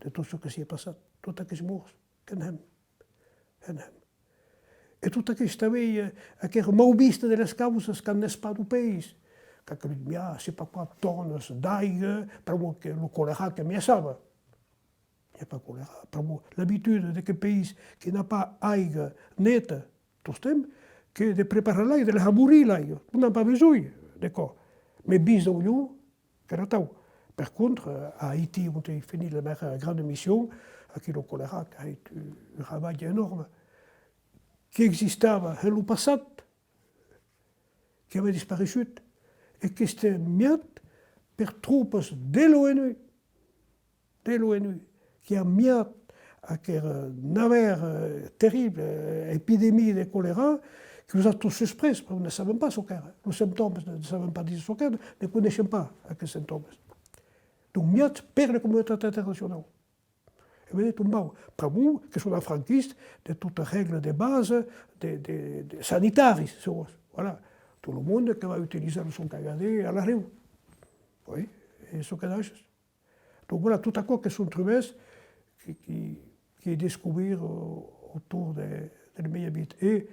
de tot çò que s'i es passat, tot aqueths mòrts, que n'èm, que n'èm. E tot aqueth tanben, eh, aquera mau vista de las causas quand n'es pas deu país, qu'a calut miar, sai pas quant tònas d'aiga, pr'amor que lo colèra que miaçava. I a pas colèra, pr'amor l'abituda d'aqueth país qui n'a pas aiga neta tostemps, que de preparar l'aiga, de la har morir l'aiga, non an pas besonh d'aquò. Mès vist deu luòc, qu'èra atau. Per contra, a Haití, ont ei finit la mèra granda mission, aquí lo colèra qu'a hèit un, un rabalh enòrme, qui existava en lo passat, qui avè dispareishut e qu'estèt miat per tropas de l'ONU, de l'ONU, qui an miat aquera navèra, eh, terribla, eh, epidemia de colèra, qui los a tots susprés, perque ne sabèm pas çò qu'èra. Los simptòmas, ne, ne sabèm pas díser çò qu'èra, ne coneishem pas aqueths simptòmas. Donc, miats per la comunitat internacionau. E ben, tombau, pr'amor que son afranquits de tota règla de basa de, de, de sanitaris, se vòs. Voilà. Tot lo monde que va utilizar lo son cagadèr a l'arriu. Oui, e çò que daishas. Donc, voilà, tot aquò que son trobèrs qui, qui, qui descobrir au, autour de, de la meia vita. E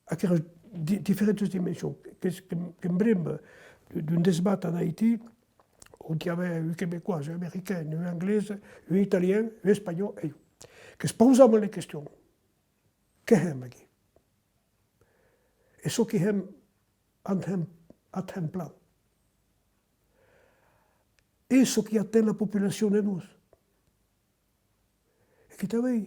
aqueras di-, diferentas dimensions, que, que, que'm bremba d'un desbat en Haití, ont i avè un Quebecois, un American, un Anglés, un Italian, un Espanhòu, e jo. Que's pausavan la question. Qué hèm aquí? E çò qui hèm, an hèm, ath hèm plan. E çò qui aten la populacion de nos. E que tanben,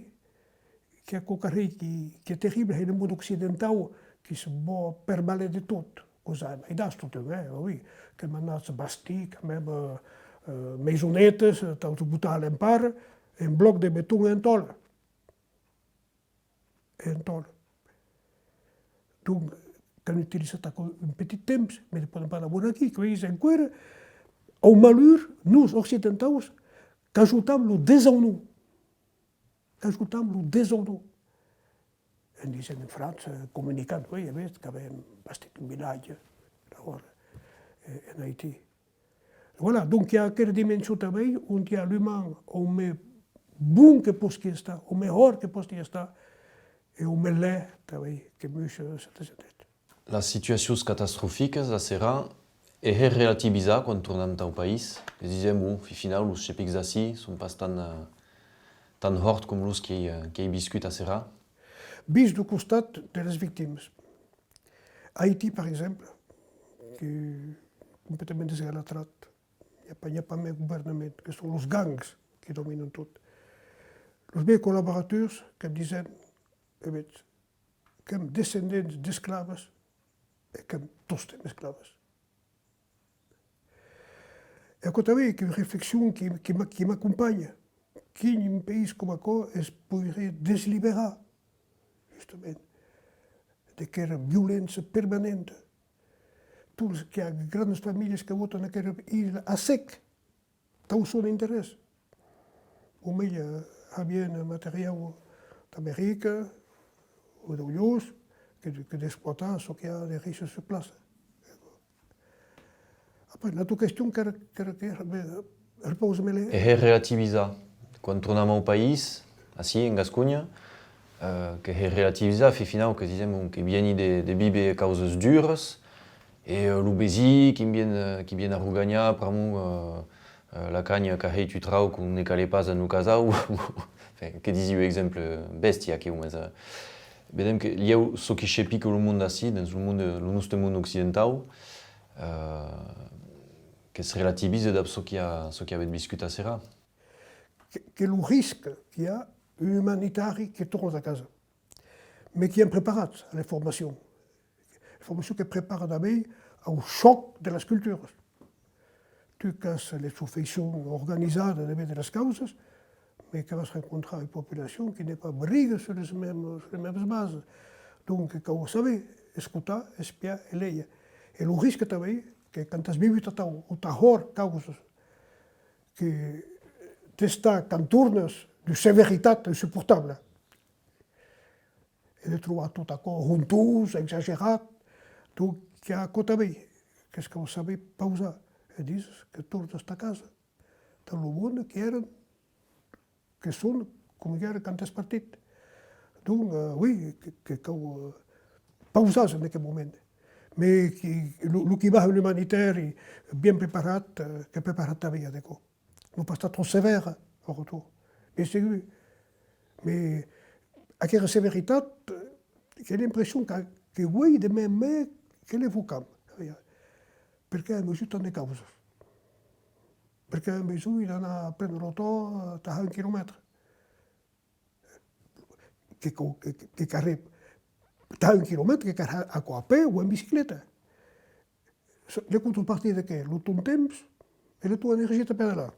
qu'i a quauquarren qui, qui es terrible, hèi le monde occidentau, qui's vò pervaler de tot. Que's a aidats totun, eh, oui, qu'èm anats bastir quand même, eh, eh, maisonetas, eh, tà botar a l'empart, un blòc de beton e un tòl. E un tòl. Donc, qu'an utilizat aquò un petit temps, mès ne podem pas demorar aquí, que veis enqüèra, au malur, nos, occitentaus, qu'ajotam lo desaunor. Qu'ajotam lo desaunor. en disent en França, comunicant, oui, avètz qu'avèm bastit un vilatge, alòrs, eh, en Haití. Voilà, donc i a aquera dimension tanben, ont i a l'uman au mei bon que posqui estar, au mei hòrt que posqui estar, e au mei laid tanben que muisha, eh, se descendent. Las situacions catastroficas acerà, e hèr relativizar quan tornam tau país, e disem, bon, fin finau, los chepics d'ací son pas tan, eh, tan hòrts com los qu'èi, eh, qu'èi viscut acerà. Vist deu costat de las victimas. Haití, per exemple, qu'ei completament desgalatrat. I a pas, i a pas mei governament, que son los gangs qui dominan tot. Los mei collaborators que'm disen, e vetz, qu'èm descendents d'esclaves e qu'èm tostemps esclaves. E aquò tanben qu'ei ua reflexion qui, qui m'a-, qui m'acompanha. Quin un país coma aquò es poiriá desliberar, justament, d'aquera violéncia permanenta? Tots, qu'i a grandas familhas que botan aquera isla a sec, tau son interès. Au mei, eh, avián materiau d'America o d'aulhors que, que d'exploitar çò qu'i a de riches sus plaça. Après, la tua question, qu'èra, qu'èra, qu'èra, eh, repausa-me-le. E hèr relativizar. Quan tornam au país, ací, en Gasconha, eh, que hèr relativizar, fin finau, que disem, bon, que vieni de, de víver causas duras, e, eh, lo vesin qui vien, eh, qui vien arroganhar pr'amor, eh, eh, la canha qu'a hèit un trauc, ne calè pas a nos casar, enfin, que disi un exemple bèstia aquiu, mès, eh, vedem que lhèu çò qui chepica lo monde ací, dens lo monde, lo noste monde occidentau, eh, que's relativiza dab çò qui a, çò qui avètz viscut acerà. Que, que lo risc qu'i a un umanitari que torna a casa, mès qui èm preparats a la formacion. La formacion que prepara tanben au chòc de las culturas. Tu qu'as la tua faiçon organizada de véder las causas, mès que vas rencontrar ua populacion qui n'ei pas briga sus les mèmes, sus les mèmes bases. Donc, cau saber escotar, espiar e léger. E lo risc tanben, que quand as vivut atau, o tà hòrt causas, que d'estar, quand tornas, d'ua severitat insuportabla. E de trobar tot aquò hontós, exagerat. Donc, qu'i a aquò tanben, que's cau saber pausar e díser que tornas tà casa, dab lo monde qui èran, que son, coma qu'èran quand es partit. Donc, eh, oui, que, que cau, eh, pausar-se en aqueth moment. Mès qui, lo, lo qui va a l'umanitari bien preparat, eh, qu'ei preparat tanben ad aquò. Non pas estar tròp sevèr, au retorn, bien segur. Mès aquera severitat, qu'èi l'impression que, que uei de mei en mei que l'evocam. Perqué èm agut tant de causas? Perqué èm besonh d'anar prene l'autò, eh, tà har un quilomètre? Que, que, que, que carrem tà un quilomètre, que cal har aquò a pè o en bicicleta. Le contrapartida qu'ei lo ton temps e la tua energia tà pedalar.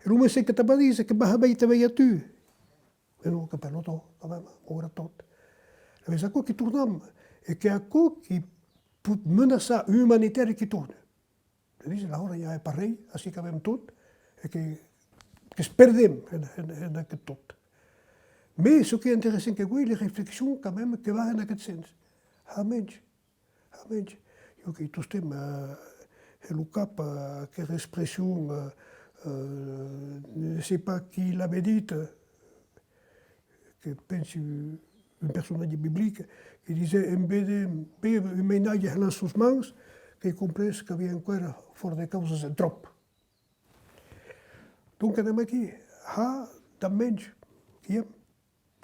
E lo messatge que te va díser que va har bèi tà veir a tu. E non, que per l'autò, quand même, maugrat tot. Alavetz aquò qui tornam, e qu'ei aquò qui pòt menaçar un umanitari qui torna. De díser, alòra, i a parelh, ací qu'avem tot, e que, que's perdem en, en, en aqueth tot. Mès çò qui ei interessant que uei, les reflexions, quand même, que van en aqueth sens. Har mensh, har mensh. Jo qu'èi tostemps, eh, en lo cap, eh, aquera expression, eh, eh, ne sèi pas qui l'avè dita, eh, que pensi un personatge biblic, que disè, en vedent, véder un mainatge hèr las suas mans, qu'èi comprés qu'aviá enqüèra fòrt de causas en tròp. Donc anem aquí, har dab mensh, qui èm,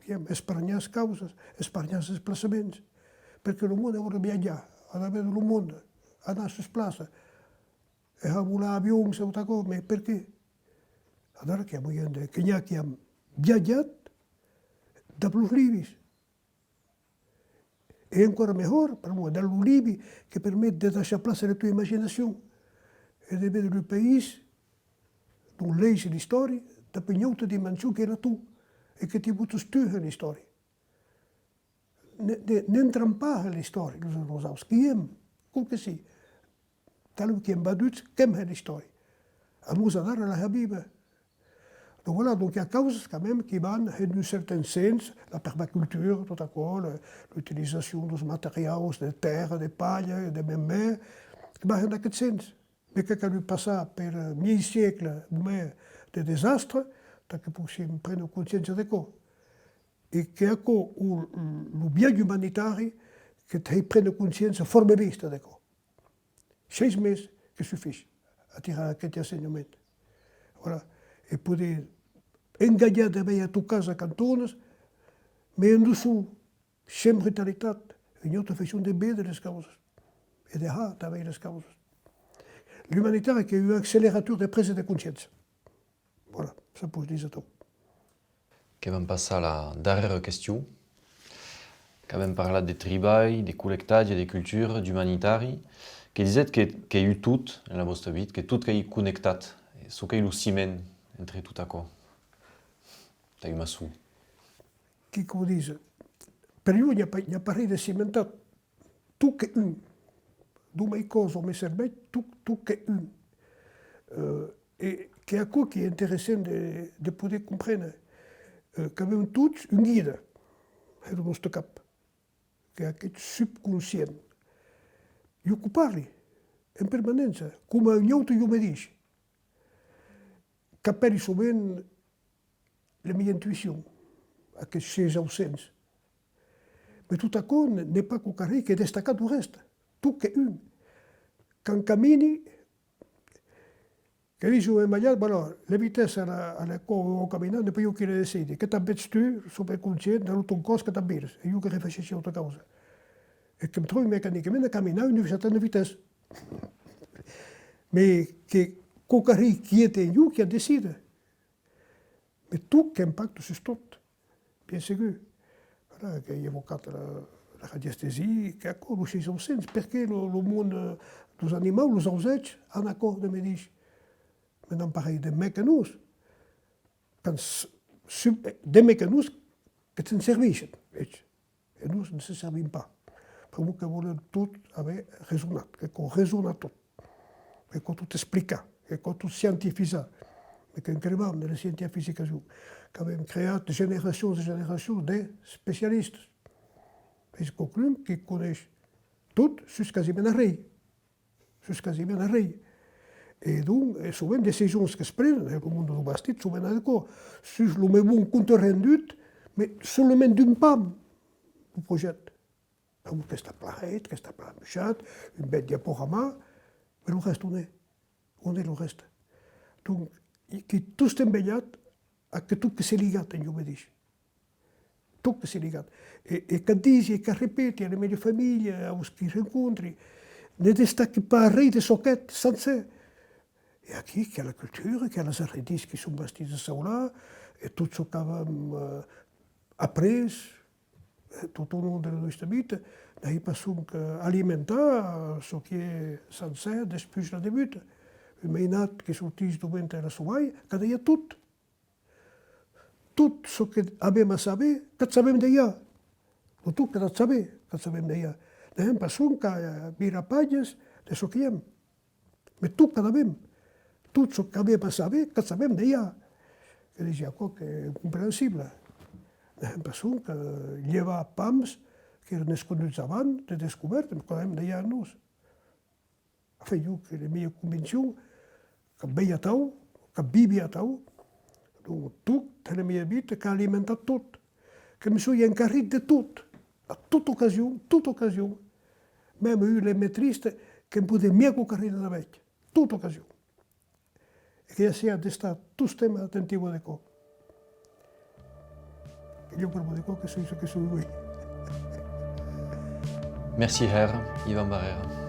qui èm, esparnhar es causas, esparnhar es desplaçaments, perque lo monde a de viatjar, a de véder lo monde, anar sus plaça, e har volar avions e tot aquò, mès perqué? Adara que i a moien de, que n'i a qui an viatjat dab los libis. E enqüèra mejor, pr'amor dab lo libi que permet de daishar plaça a la tua imaginacion e de véder lo país dont leis l'istòria dab ua auta dimension que la tua, e que ti botas tu en l'istòria. Ne, ne, n'entram pas en l'istòria, los, los auts, qui èm, quau que sii, talèu qui èm vaduts, qu'èm en l'istòria. Amos adara la har viva. Donc voilà, donc i a causas quand même qui van en un certain sens, la permacultura, tot aquò, le, l'utilizacion deus materiaus, de tèrra, de palha, de meme, que van en aqueth sens. Mès qu'a calut passar per, eh, miei siècle o mès de desastre, tà que poguèssim préner consciéncia de quò. E que aquò, o, lo biais umanitari, que te hèi préner consciéncia fòrça viste de quò. Sheis mes que sufís a tirar aqueth ensenhament. Voilà. E poder engatjar de veir a tot cas a cantones, mès en dessús, sens brutalitat, ua autra faiçon de véder les causas e de har tanben les causas. L'umanitari qu'ei un accelerator de presa de consciéncia. Voilà, ça poish díser tot. Que vam passar a la darrèra question. Qu'avem parlat de tribalh, de collectatge, de cultura, d'umanitari. Que disètz que, qu'ei un tot en la vòsta vita, que tot qu'ei connectat. E çò qu'ei lo ciment entre tot aquò. Tà un maçon. Qui que'u dise? Per jo, n'i a pas, n'i a pas ren de cimentat. Tot qu'ei un. Deu mei còs o mei cervelh, tot, tot qu'ei un. Eh, e qu'ei aquò qui ei interessant de, de poder compréner. Eh, qu'avem tots un guida, hèra nòste cap, qu'ei aqueth subconscient. Jo que'u parli en permanéncia, coma un aute jo medish. Qu'apèli sovent la mia intuicion, aqueth sièis sens. Mès tot aquò n-, n'ei pas quauquarren qu'ei destacat deu rèste. Tot qu'ei un. Quand camini, que disi au mei malhat, voilà, la vitessa a la, a la quau vau caminar, n'ei pas jo qui la decidi. Que t'ac vets tu, soi ben conscient, dab lo ton còs que t'ac vires. E jo que reflechishi a auta causa. E que'm tròbi mecanicament a caminar a una certana vitessa. Mès qu'ei quauquarren qui ei en jo qui ac decide. Mès tot qu'impacta sus tot, bien segur. Voilà, qu'èi evocat la, la radiestesia, qu'ei aquò, lo sièis sens. Perqué lo, lo monde deus animaus, los ausèths, an aquò de medish? Mès n'an pas ren de mei que nos. Quand s-, su-, de mei que nos que se'n servishen, eths. E nos ne se servim pas. Pr'amor que volem tot aver resonat, que cau resonar tot, que cau tot explicar, que cau tot scientifizar. Mès que'm crevam de la scientifizacion, qu'avem creat generacions e generacions d'especialistas. Es quauqu'un qui coneish tot sus quasiment arren. Sus quasiment arren. E donc, e sovent decisions que's prenen, e lo monde deu bastit sovent a de cò, sus lo mei bon compte rendut, mès solament d'un pam deu projècte. Pr'amor qu'està plan hèit, qu'està plan amuishat, un bèth diaporama, mès lo rèste on ei? On ei lo rèste? Donc, qu'ei tostemps velhat a que tot que se ligat en jo medish. Tot que se ligat. E, e qu'ac disi, e qu'ac repeti a la mia familha, aus qui rencontri, ne destaqui pas arren de çò qu'ètz, sancèr. E aquí, qu'i a la cultura, qu'i a las arredís qui son bastidas aulà, e tot çò qu'avem, eh, après, eh, tot au long de la nòsta vita, n'ei pas sonque alimentar çò qui ei sancèr despuish la debuta. Un mainat qui sortís deu ventre de la sua mair, qu'a dejà tot. Tot çò que avem a saber, qu'ac sabem dejà. Lo tot que t'ac saber, qu'ac sabem dejà. N'avem pas sonque a virar pajas de çò qui èm. Mès tot qu'avem. Tot çò qu'avem a saber, qu'ac sabem dejà. Que disi aquò qu'ei incomprensible. N'avem pas sonque a levar pams qu'èran esconduts avant de descobèrta, mès qu'avem dejà en nos. Enfin, jo, qu'ei la mia conviccion, qu'ac vei atau, qu'ac vivi atau, donc tot, en la mia vita, qu'a alimentat tot, que me soi encarrit de tot, a tota ocasion, tota ocasion, mème un les metrista, que'm podè miei quauquarren de navèth, tota ocasion. E que ja siá d'estar tostemps atentiu a de cò. E jo pr'amor de quò que soi çò que soi uei. Merci hèra, Ivan Barrera.